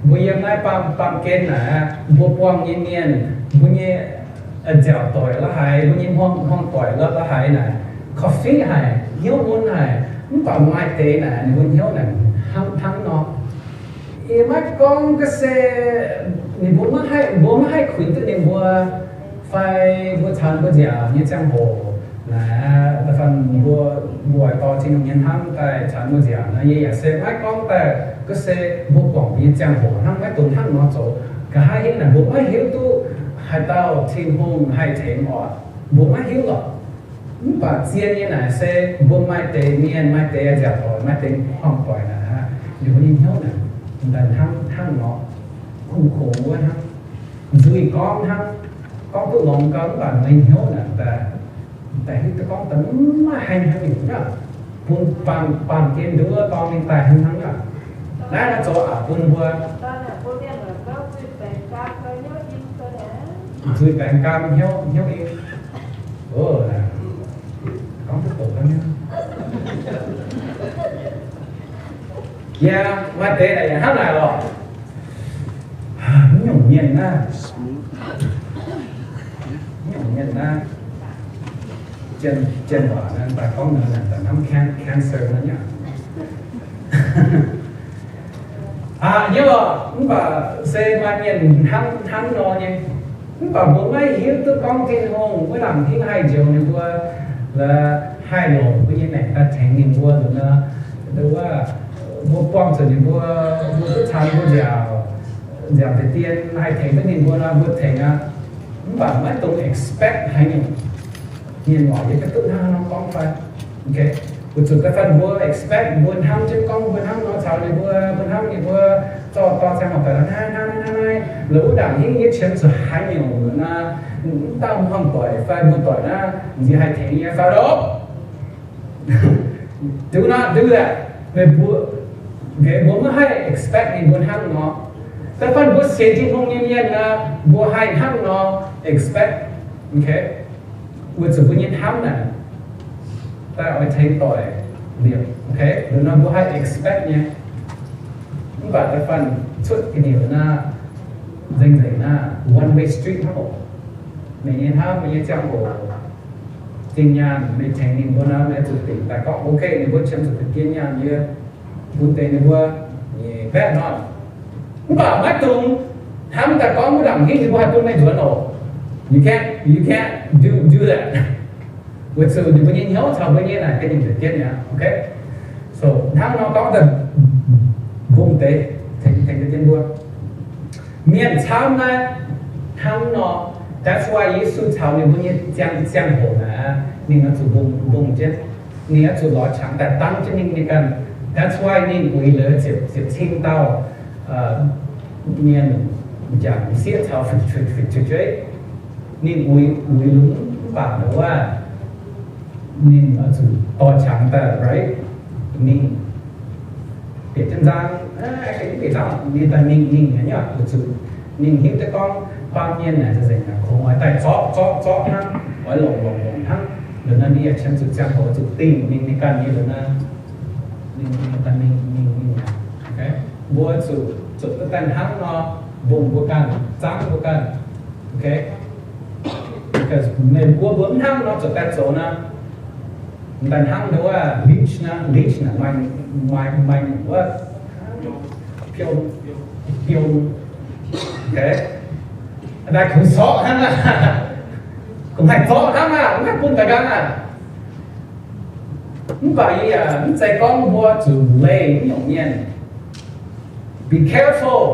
Mbuo yiem naaiv baamh, baamh gen naaic, mbuo buangh nyei mienh, mbuo nyei nziaauc doic la'haiz, mbuo nyei hmuangv, hmuangv doic la'haiz naaic, korv-fiqv haic, hnyouv mun haic, mv baac maaih deix naaic ninh mbuo hnyouv naaic hnangv, hnangv nor. Yie maiv gorngv ga se ninh mbuo maiv haih, mbuo maiv haih kuinx duqv ninh mbuo, fai mbuo caux mbuo nziaauc nyei ziangh hoc naaic, da'faanh mbuo, mbuo oix dorh Tin-Hungh nyei hnamv daaih caux mbuo nziaauc nor, yie yaac se maiv gorngv daaih ga se mbuo guangc nyei ziangh hoc hnangv, maiv dungx hnangv nor zoux. Nqa'haav hingv naaic mbuo maiv hiuv duqv haaix dauh Tin-Hungh haih tengx oc. Mbuo maiv hiuv lorqc. Mv baac zien nyei naaic se mbuo maaih deix mienh, maaih deix nziaauc doic, maaih deix hmuangv doic naaic, ninh mbuo nyei hnyouv naaic, daaih hnangv, hnangv nor, kungx kungx wuov hnangv, nzuih gorngv hnangv, gorngv duqv longx gau mv baac ninh mbuo nyei hnyouv naaic, daaih, daaih hiuv duqv gorngv daaih maiv haih hnangv nyungc nyei. Bun baamh, baamh gen nduov dorng ninh daaih hnangv hnangv nyei. Naaiv naaiv zoux aqc bun mbuo nzuih baengc gaam hnyouv, hnyouv i. Gorngv duqv doqc hnangv nyei. Yaac maaih deix naaic yaac hnangv naaic lorqc. Mv nyungc mienh naaiv, mv nyungc mienh naaiv, jien, jien waac naaiv daaih gorngv naaic daaih hnamv can-, cancer naaiv nyei. Aqc nyei lorqc, mv baac se maaih mienh hnangv, hnangv nor nyei. Mv baac mbuo maiv hiuv duqv gorngv Tin-Hungh wuov laangc hingv haih njoux ninh mbuo, laaix haih longc mbuo nyei maengc daaih tengx ninh mbuo nor. Nduov, mbuo buangh zuqc ninh mbuo, mbuo duqv caux ninh mbuo nziaauc, nziaauc deix dien haih tengx duqv ninh mbuo nor, mbuo tengx aqv. Mv baac maiv dungx expect haaix nyungc. Mienh waac yie ganh duqv hnangv nor gorngv fai. Weic zuqc da'faanh mbuo expect mbuo hnamv jienv gorngv mbuo hnamv nor caux ninh mbuo, mbuo hnamv ninh mbuo, zorqv dorh ziangh hoc daaih hnangv naaiv, hnangv naaiv, hnangv naaiv, laaix wuov ndaangc hingv yie qiemx zuqc haaix nyungc naaic, mv dauh hmuangv doic fai mbuo doic naaiv, nziex haih tengx yie fai loh. Do not do that. Meih mbuo, mbuo maiv haih expect ninh mbuo hnangv nor. Da'faanh mbuo sienx Tin-Hungh nyei mienh nor, mbuo haih hnangv nor expect. Weic zuqc mbuo nyei hnamv naaic daaih oix tengx doic liepc. Liuz nor mbuo haih expect nyei. Mv baac da'faanh cuotv ga'nyiec naaiv, nzengc nzengc naaiv one way street hnangv oc. Meih nyei hnamv, meih nyei ziangh hoc, zinh nyaanh meih tengx ninh mbuo nor, meih zuqc dingc daaih gorngv, ok, ninh mbuo qiemx zuqc da'gien nyaanh yie bun deix ninh mbuo nyei baeqv hnoi. Mv baac maiv dungx hnamv daaih gorngv wuov ndaangc hingv ninh mbuo haih bun meih nzuonx oc. You can't, you can't do, do that. Weic zuqc ninh mbuo nyei hnyouv caux mbuo nyei naaic ga'nyiec da'gien mi'aqv, ok? So hnangv nor gorngv daaih mbungh deix tengx, tengx deix mbuo. Mienh camv naaiv hnangv nor. That's why Yesu caux ninh mbuo nyei ziangh, ziangh hoc naaic, ninh oix zuqc mbungh, mbungh jienv. Ninh oix zuqc lorz qangx daaih dangv jienv ninh nyei ganh. That's why ninh uix laaix ziepc, ziepc cing dauh mienh, m'jangc m'sieqv caux fu'jueiv. Ninh uix, uix lunx mv baac nduov, ninh oix zuqc dorh qangx daaih, right? Ninh bieqc jienv nzangv, bieqc nzangv, ninh daaih mingh, mingh nyei, weic zuqc ninh hiuv duqv gorngv baamh mienh naaic nzengc naaic kungx oix daaih zorqv, zorqv, zorqv hnangv, oix longc, longc, longc hnangv. Liuz nor ninh yaac qiemx zuqc ziangh hoc zuqc dingh mingh ninh ganh nyei liuz nor, ninh, ninh daaih mingh, mingh, mingh nyei. Mbuo zuqc, zuqc duqv daaih hnangv nor mbungh mbuo ganh, zaangv mbuo ganh. Because meih mbuo, mbuo mv hnangv nor zuqc daaih zoux nor, daaih hnangv nduov leech nor, leech naaic maaih, maaih, maaih wuov biom, biom, daaih kungx zorqv hnangv aqv. Kungx haih zorqv hnangv aqv, mv haih bun daaih nqaang aqv. Mv baac yie yaac mv zeiz gorngv mbuo zuqc leih mv nyungc mienh. Be careful.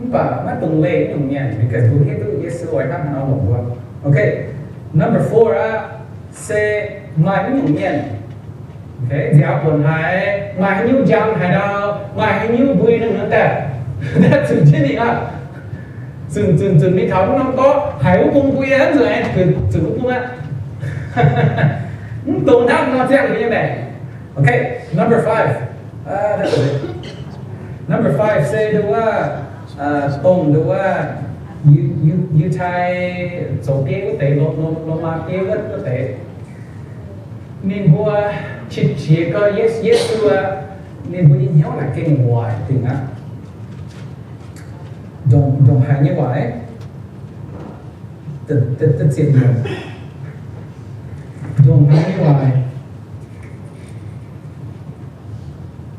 Mv baac maiv dungx leih mv nyungc mienh, because mbuo hiuv duqv Yesu oix hnangv haaix nor longc mbuo. Okay, number four aqv, se maaih mv nyungc mienh, nziaaux buonc haic, maaih haaix nyungc njang haaix ndau, maaih haaix nyungc mbui nor daaih, daaih zunc jienv ninh aqv. Zunc, zunc, zunc mingh taux wuov norm gorqv, haiz wuov bung mbui aqv, zunc, zunc wuov bung aqv. Mv dungx hnangv nor ziangh mbuo nyei maengc. Okay, number five. Number five se nduov, dongh nduov, Yiu-, Yiu-, Yiutai zoux bieiv wuov deix, Lo-, Lo-, Lomaa bieiv wuov, wuov deix. Ninh mbuo qiex jiez gau Ye-, Yesu aqv. Ninh mbuo nyei hnyouv naaic gengh waaic dingc aqv. Ndongc, ndongc haaix nyei waaic? Da'ziepc nyungc. Ndongc haaix nyei waaic?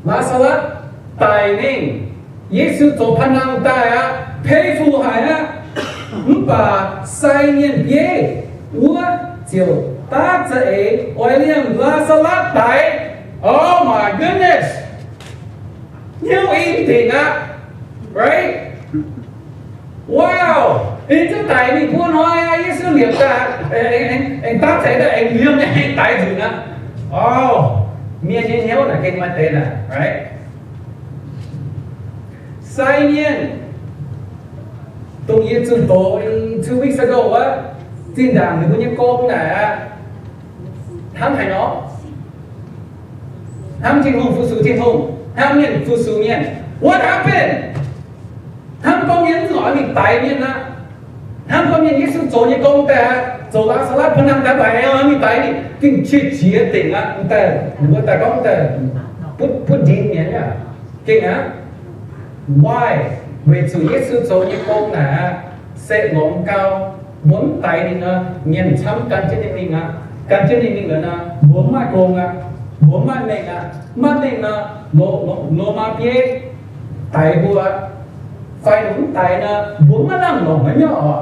Laa^saa^latv daic mingh. Yesu zoux paan-nangh daaih aqv, pei fu haic aqv. Mv baac sai mienh bieiv wuov ziouc daav za'eix oix liemh Laa^saa^latv daic. Oh my goodness! Hnyouv in dingc aqv, right? Wow, ninh zungv daic mingh buo hnoi aqv. Yesu liepc daaih, aengx, aengx, aengx daav ceix daaih, aengx liemh nyei, aengx daix nzunc aqv. O, mienh nyei hnyouv naaic gengh maaih deix naaic, right? Sai mienh, dongh yie zunh doz two weeks ago wuov, zinh ndaangc ninh mbuo nyei gong naaic aqv, hnamv haaix nor? Hnamv Tin-Hungh, fu-sux Tin-Hungh, hnamv mienh, fu-sux mienh. What happened? Hnamv gorngv mienh zuqc oix mingh daix mienh aqv. Hnamv gorngv mienh Yesu zoux nyei gong daaih aqv, zoux Laa^saa^latv bun hnangv daaih mbaix, oix mingh daix ninh, gengh qiex jiez dingc aqv. Daaih, mbuo daaih gorngv daaih butv, butv ndin mienh aqv. Gengh aqv. Why? Weic zuqc Yesu zoux nyei gong naaic aqv, se longx gau. Mbuo mv daix ninh nor, mienh camv gan jienv ninh mingh aqv. Gan jienv ninh mingh liuz nor, mbuo mv maaih gong aqv. Mbuo mv maaih mengh aqv. Mv maaih mengh nor, Lo, Lo, Lomaa bieiv daix mbuo aqv. Fai mv daix nor, mbuo mv maaih lamh longc haaix nyungc oc.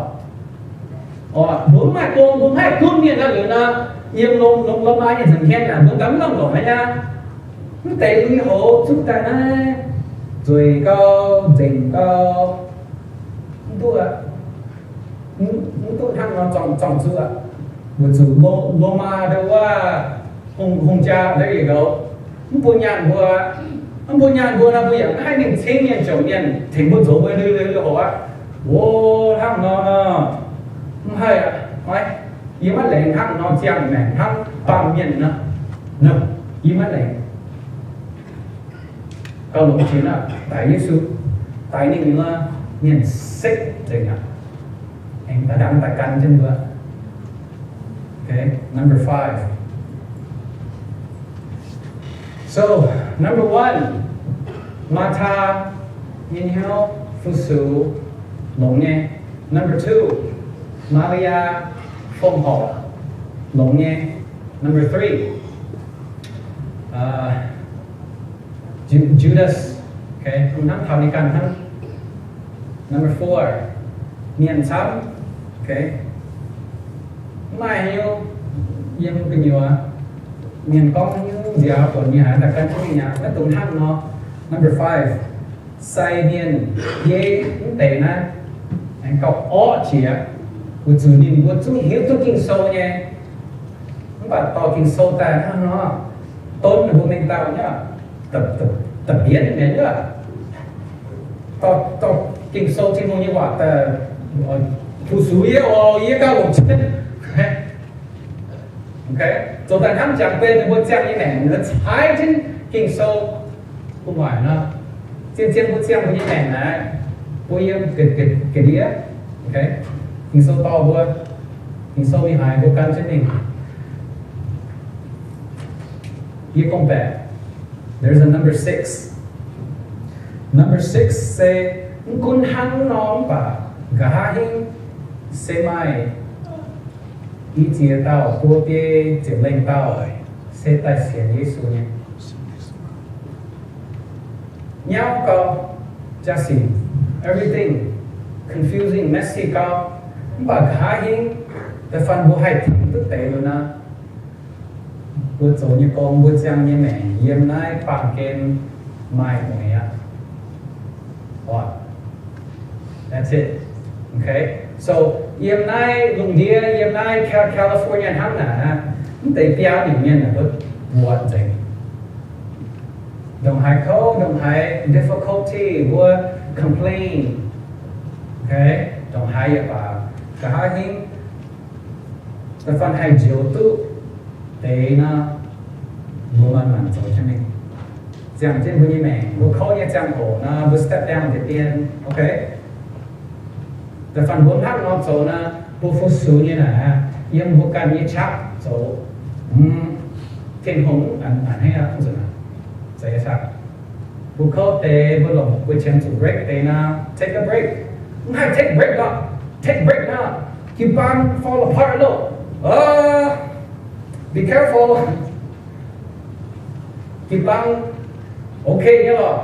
Oc, mbuo mv maaih gong, mbuo mv haih gunv mienh nor, liuz nor, yiem Lo, Lo, Lomaa nyei nza'hmien naaic, mbuo ganh mv lamh longc haaix nyungc. Mv deix lui-houx zungv daaih naaiv, zueiz gau, nzengc gau, mv duqv aqv. Mv, mv duqv hnangv nor zorng, zorng zuqc aqv. Weic zuqc Lo, Lomaa ndau wuov hungh, hungh jaa, there you go. Mv bun nyaanh mbuo, mv bun nyaanh mbuo nor, mbuo yaac mv haih mingh cingv mienh jomc mienh tengx mbuo nzox mbuo lui, lui, lui-houx aqv. O, hnangv nor nor, mv haih aqv. Oix, yie maiv laengz hnangv nor ziangh maengc hnangv baamh mienh nor. Nor, yie maiv laengz. Gauh longx jiex aqv, daix Yesu, daix ninh nor, mienh sekv nzengc aqv. Aengx daaih ndangv daaih gan jienv mbuo. Okay, number five. So, number one, Maataa nyei hnyouv fu-sux longx nyei. Number two, Maa^li^yaa fongc horc longx nyei. Number three, uh, Ju-, Judas, okay, bun hnamv taux ninh ganh hnangv. Number four, mienh camv, okay. Mv maaih haaix nyungc yiem gu'nyuoz, mienh gorngv haaix nyungc nziaaux buatc mienh haaix daaih gan jienv mingh aqv, maiv dungx hnangv nor. Number five, sai mienh, yie mv deix naaiv, aengx gauh orqv jiex, weic zuqc ninh mbuo zungv hiuv duqv Ging-Sou nyei. Mv baac dorh Ging-Sou daaih hnangv nor, donv ninh mbuo mengh dauh nyei, da'bienv mienh nyei. Dorh, dorh Ging-Sou, Tin-Hungh nyei waac daaih fu-sux yie oc, yie gauh longc jienv. Okay, zoux daaih hnamv jangx benx ninh mbuo ziangh nyei maengc, ninh mbuo caaiv jienv Ging-Sou bun waaic nor. Zien-zien mbuo ziangh mbuo nyei maengc naaiv, mbuo yiem ga'ndiev, okay, Ging-Sou dorh mbuo, Ging-Sou mingh haiz mbuo gan jienv mingh. Yie gorngv baeqc, there's a number six. Number six se mv gunv hnangv nor mv baac nqa'haav hingv se maaih i ziex dauh buo biei ziepc lengh dauh se daaih sienx Yesu nyei. Nyauv gau, jaa-sic, everything confusing, messy gau. Mv baac nqa'haav hingv da'faanh mbuo haih tengx duqv deix liuz nor, mbuo zoux nyei gong, mbuo ziangh nyei maengc yiem naaiv baamh gen maaih mueiz aqv. That's it. Okay. So yiem naaiv lungh ndiev, yiem naaiv Cal-, California hnangv naaic, mv deix biaa nyungc mienh mbuo buatc nzengc. Ndongc haaix kouv, ndongc haaix difficulty, mbuo complain. Okay, ndongc haaix yaac baac, nqa'haav hingv da'faanh haih njoux duqv deix nor, mbuo manc-manc zoux jienv mingh. Ziangh jienv mbuo nyei maengc, mbuo kouv nyei ziangh hoc nor, mbuo step down nzengc dien. Okay. Da'faanh mbuo hnangv nor zoux nor, mbuo fu-sux nyei naaic, yiem mbuo ganh nyei qaqv zoux, Tin-Hungh a'hneiv aqv. Zeiz aqv. Mbuo kouv deix, mbuo longc mbuo qiemx zuqc break deix nor, take a break. Mv haih take break nor, take break nor, jiu-baang fall apart loh. Be careful. Jiu-baang okay nyei lorqc,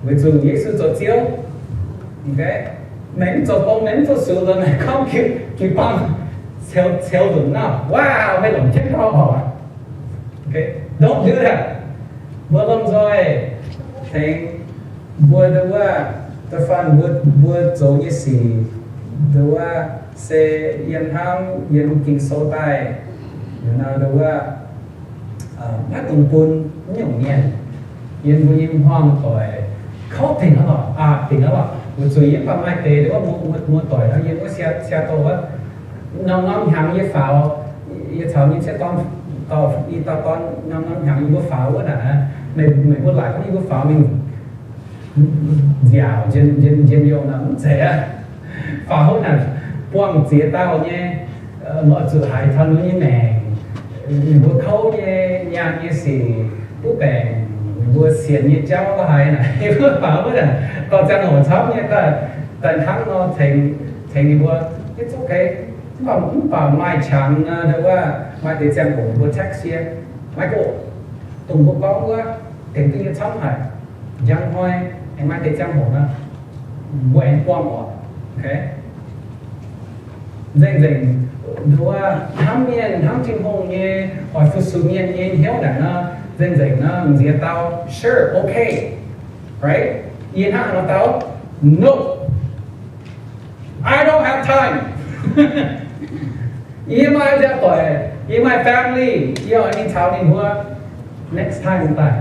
weic zuqc Yesu zoux Ziouv. Meih mv zoux gong, meih mv fu-sux, meih gorngv jiu-baang ceux, ceux nzunc nor, waac, meih longc jienv gau oc. Don't do that. Mbuo lomh nzoih tengx mbuo ndau wuov Da'faanh mbuo, mbuo zoux nyei sic, nduov, se yiem hnangv yiem Ging-Sou daaih, nduov, maiv dungx bun mv nyungc mienh yiem mbuo nyei hmuangv doic kouv dingc aqv lorqc, aqc dingc aqv lorqc. Weic zuqc yie mv baac maaih deix nduov, muoz-doic nor, yiem wuov Seattle wuov, norm-norm hnyangx yie faaux, yie caux nyei ciev dorn, i dauh dorn norm-norm hnyangx yie mbuo faaux wuov naaic, meih mbuo laaic gorngv yie mbuo faaux mingh nziaauc njien, njien, njien-youh nor mv zeiz aqv. Faaux houv naaic buangh ziex dauh nyei, oix zuqc haiz taux ninh nyei maengc, ninh mbuo kouv nyei, nyaanh nyei sic, duqv baengc, ninh mbuo sienx nyei jauv haaix naaic, yie mbuo faaux wuov naaic, dorh ziangh hoc camv nyei daaih, daaih hnangv nor tengx, tengx ninh mbuo, it's okay. Mv baac, mv baac maaih qangx nor, wuov maaih deix ziangh hoc mbuo text yie, Michael, dongh mbuo gorngv wuov, tengx duqv yie camv haic. Njang hnoi aengx maaih deix ziangh hoc nor, mbuo aengx buangh oc. Okay? Nzengc-nzengc, nduov, hnamv mienh, hnamv Tin-Hungh nyei, oix fu-sux mienh nyei hnyouv naaic nor, nzengc-nzengc nor, m'nziex dau, sure, okay. Right? Yie hnangv haaix nor dau? Nope. I don't have time. Yie maaih nziaauc doic, yie maaih family, yie oix mingh taux ninh mbuo. Next time daaih.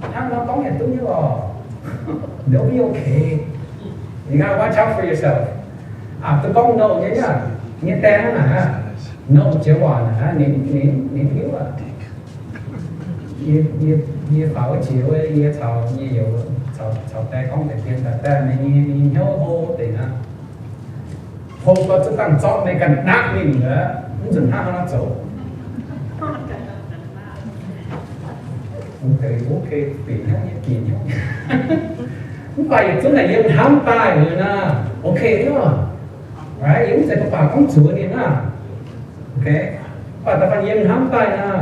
Hnangv nor gorngv yietc duqv nyei lorqc. They'll be okay. You gotta watch out for yourself. Aqc duqv gorngv no nyei, nyei deix hnangv naaic aqv. No jiex waac naaic aqv, ninh, ninh, ninh hiuv aqv. Yie, yie, yie faaux wuov jiex wuov, yie caux nyei youz, caux, caux deix gorngv deix dien daaih, daaih meih nyei, nyei hnyouv hlo deix aqv. Hlo gau zuqc dangh zorqv meih ganh naqv mingh aqv, mv nzunc hnangv haaix nor zoux. Okay, okay, bieqc hnyouv nyei, bieqc hnyouv nyei. Mv baac yietc zungv naaic yiem hnamv daaih liuz nor, okay nyei. Right? Yie mv zeiz baac baac gorngv zuoqc ninh aqv. Okay? Mv baac da'faanh yiem hnamv daaih nor,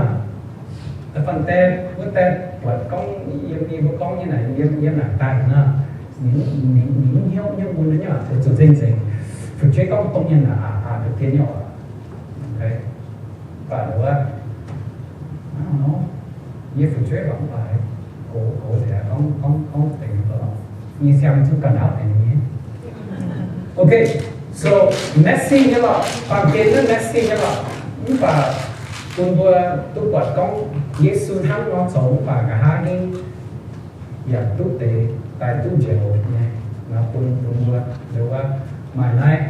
da'faanh deix, wuov deix buatc gorngv yiem, yie mbuo gorngv nyei naaic, yiem, yiem naaic daaih nor, ninh, ninh, ninh hnyouv, hnyouv mun nyei, zuqc nzengc-nzengc fu'jueiv gorngv dongh mienh aqc, aqc, aqc deix nyei oc. Okay? Mv baac wuov, I don't know, yie fu'jueiv lorqc, mv baac gox, gox deix gorngv, gorngv, gorngv deix lorqc, nyei siang zungv ga'naaiv deix nyei. Okay, so messy nyei lorqc, baamh gen naaiv messy nyei lorqc. Mv baac bun mbuo duqv buatc gorngv Yesu hnangv nor zoux mv baac nqa'haav hingv yaac duqv deix daaih duqv njoux nyei. Nor bun, bun mbuo, nduov, maaih naaiv,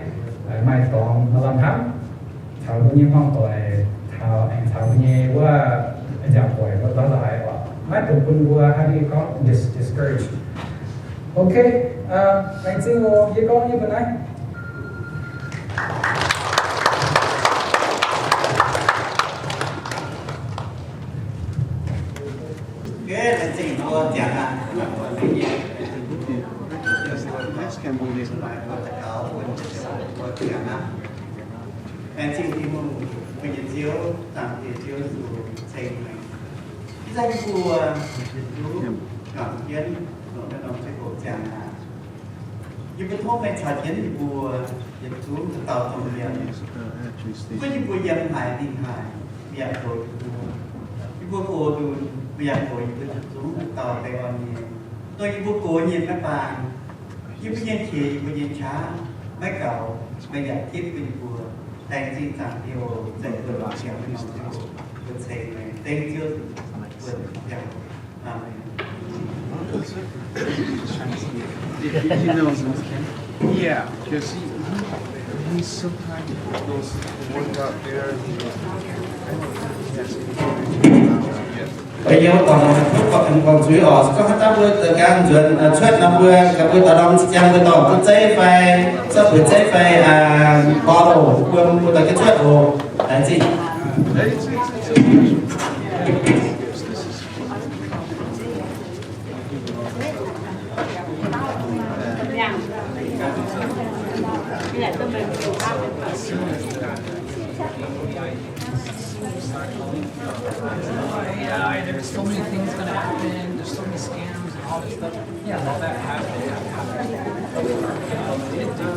maaih dorngx maaih lamh hnamv caux mbuo nyei hmuangv doic, caux, aengx caux mbuo nyei wuov nziaauc doic mbuo ndortv la'haaix oc. Maiv dungx bun mbuo haaix nyungc gorngv dis-, discouraged. Okay, laengz zingh oc, yie gorngv nyei mbuo naaiv. Okay, laengz zingh mbuo ziangx aqv. Laengz zingh Tin-Hungh, mbuo nyei Ziouv, Zaangc Diex Ziouv Yesu, ceng meih. Ih zanc yie mbuo yietc zungv juangc jienv longc naaiv norm ziangh hoc ziangh aqv. Yie mbuo tov meih caux jienv yie mbuo yietc zungv dauh dauh dongh yie. Mv gunv yie mbuo yiem haaix, dingh haaix, yaac goux yie mbuo. Yie mbuo gox nzunc, yaac goux yie mbuo yietc zungv dauh dauh deix orn nyei. Dongh yie mbuo gox nyei maiv baan, yie mbuo nyei qiex, yie mbuo nyei qaqv maiv gaux, meih yaac zipv bun yie mbuo. Laengz zingh Zaangc Diex oc, zengc mbuo longc ziangx meih norm ziangh hoc, mbuo ceng meih, dengv Ziouv Yesu mbuo ziangh hoc. Amen. He knows him. Yeah, because he, he, he sometimes goes to work out there. He, I don't think he has anything to do now yet. Beiv yiem gorngv, gorngv zuiz oc, gorngv haaix dauh mbuo daaih gaengh nzuonx cuotv nor, mbuo gaax mbuo daaih lorm ziangh mbuo dorngc duqv zeiv fai, zorqv bueix zeiv fai bottle, mbuo, mbuo daaih gaengh cuotv oc. Laengz zingh. Yeah, there's so many things gonna happen. There's so many scams and all this stuff. Yeah, all that happened. It did.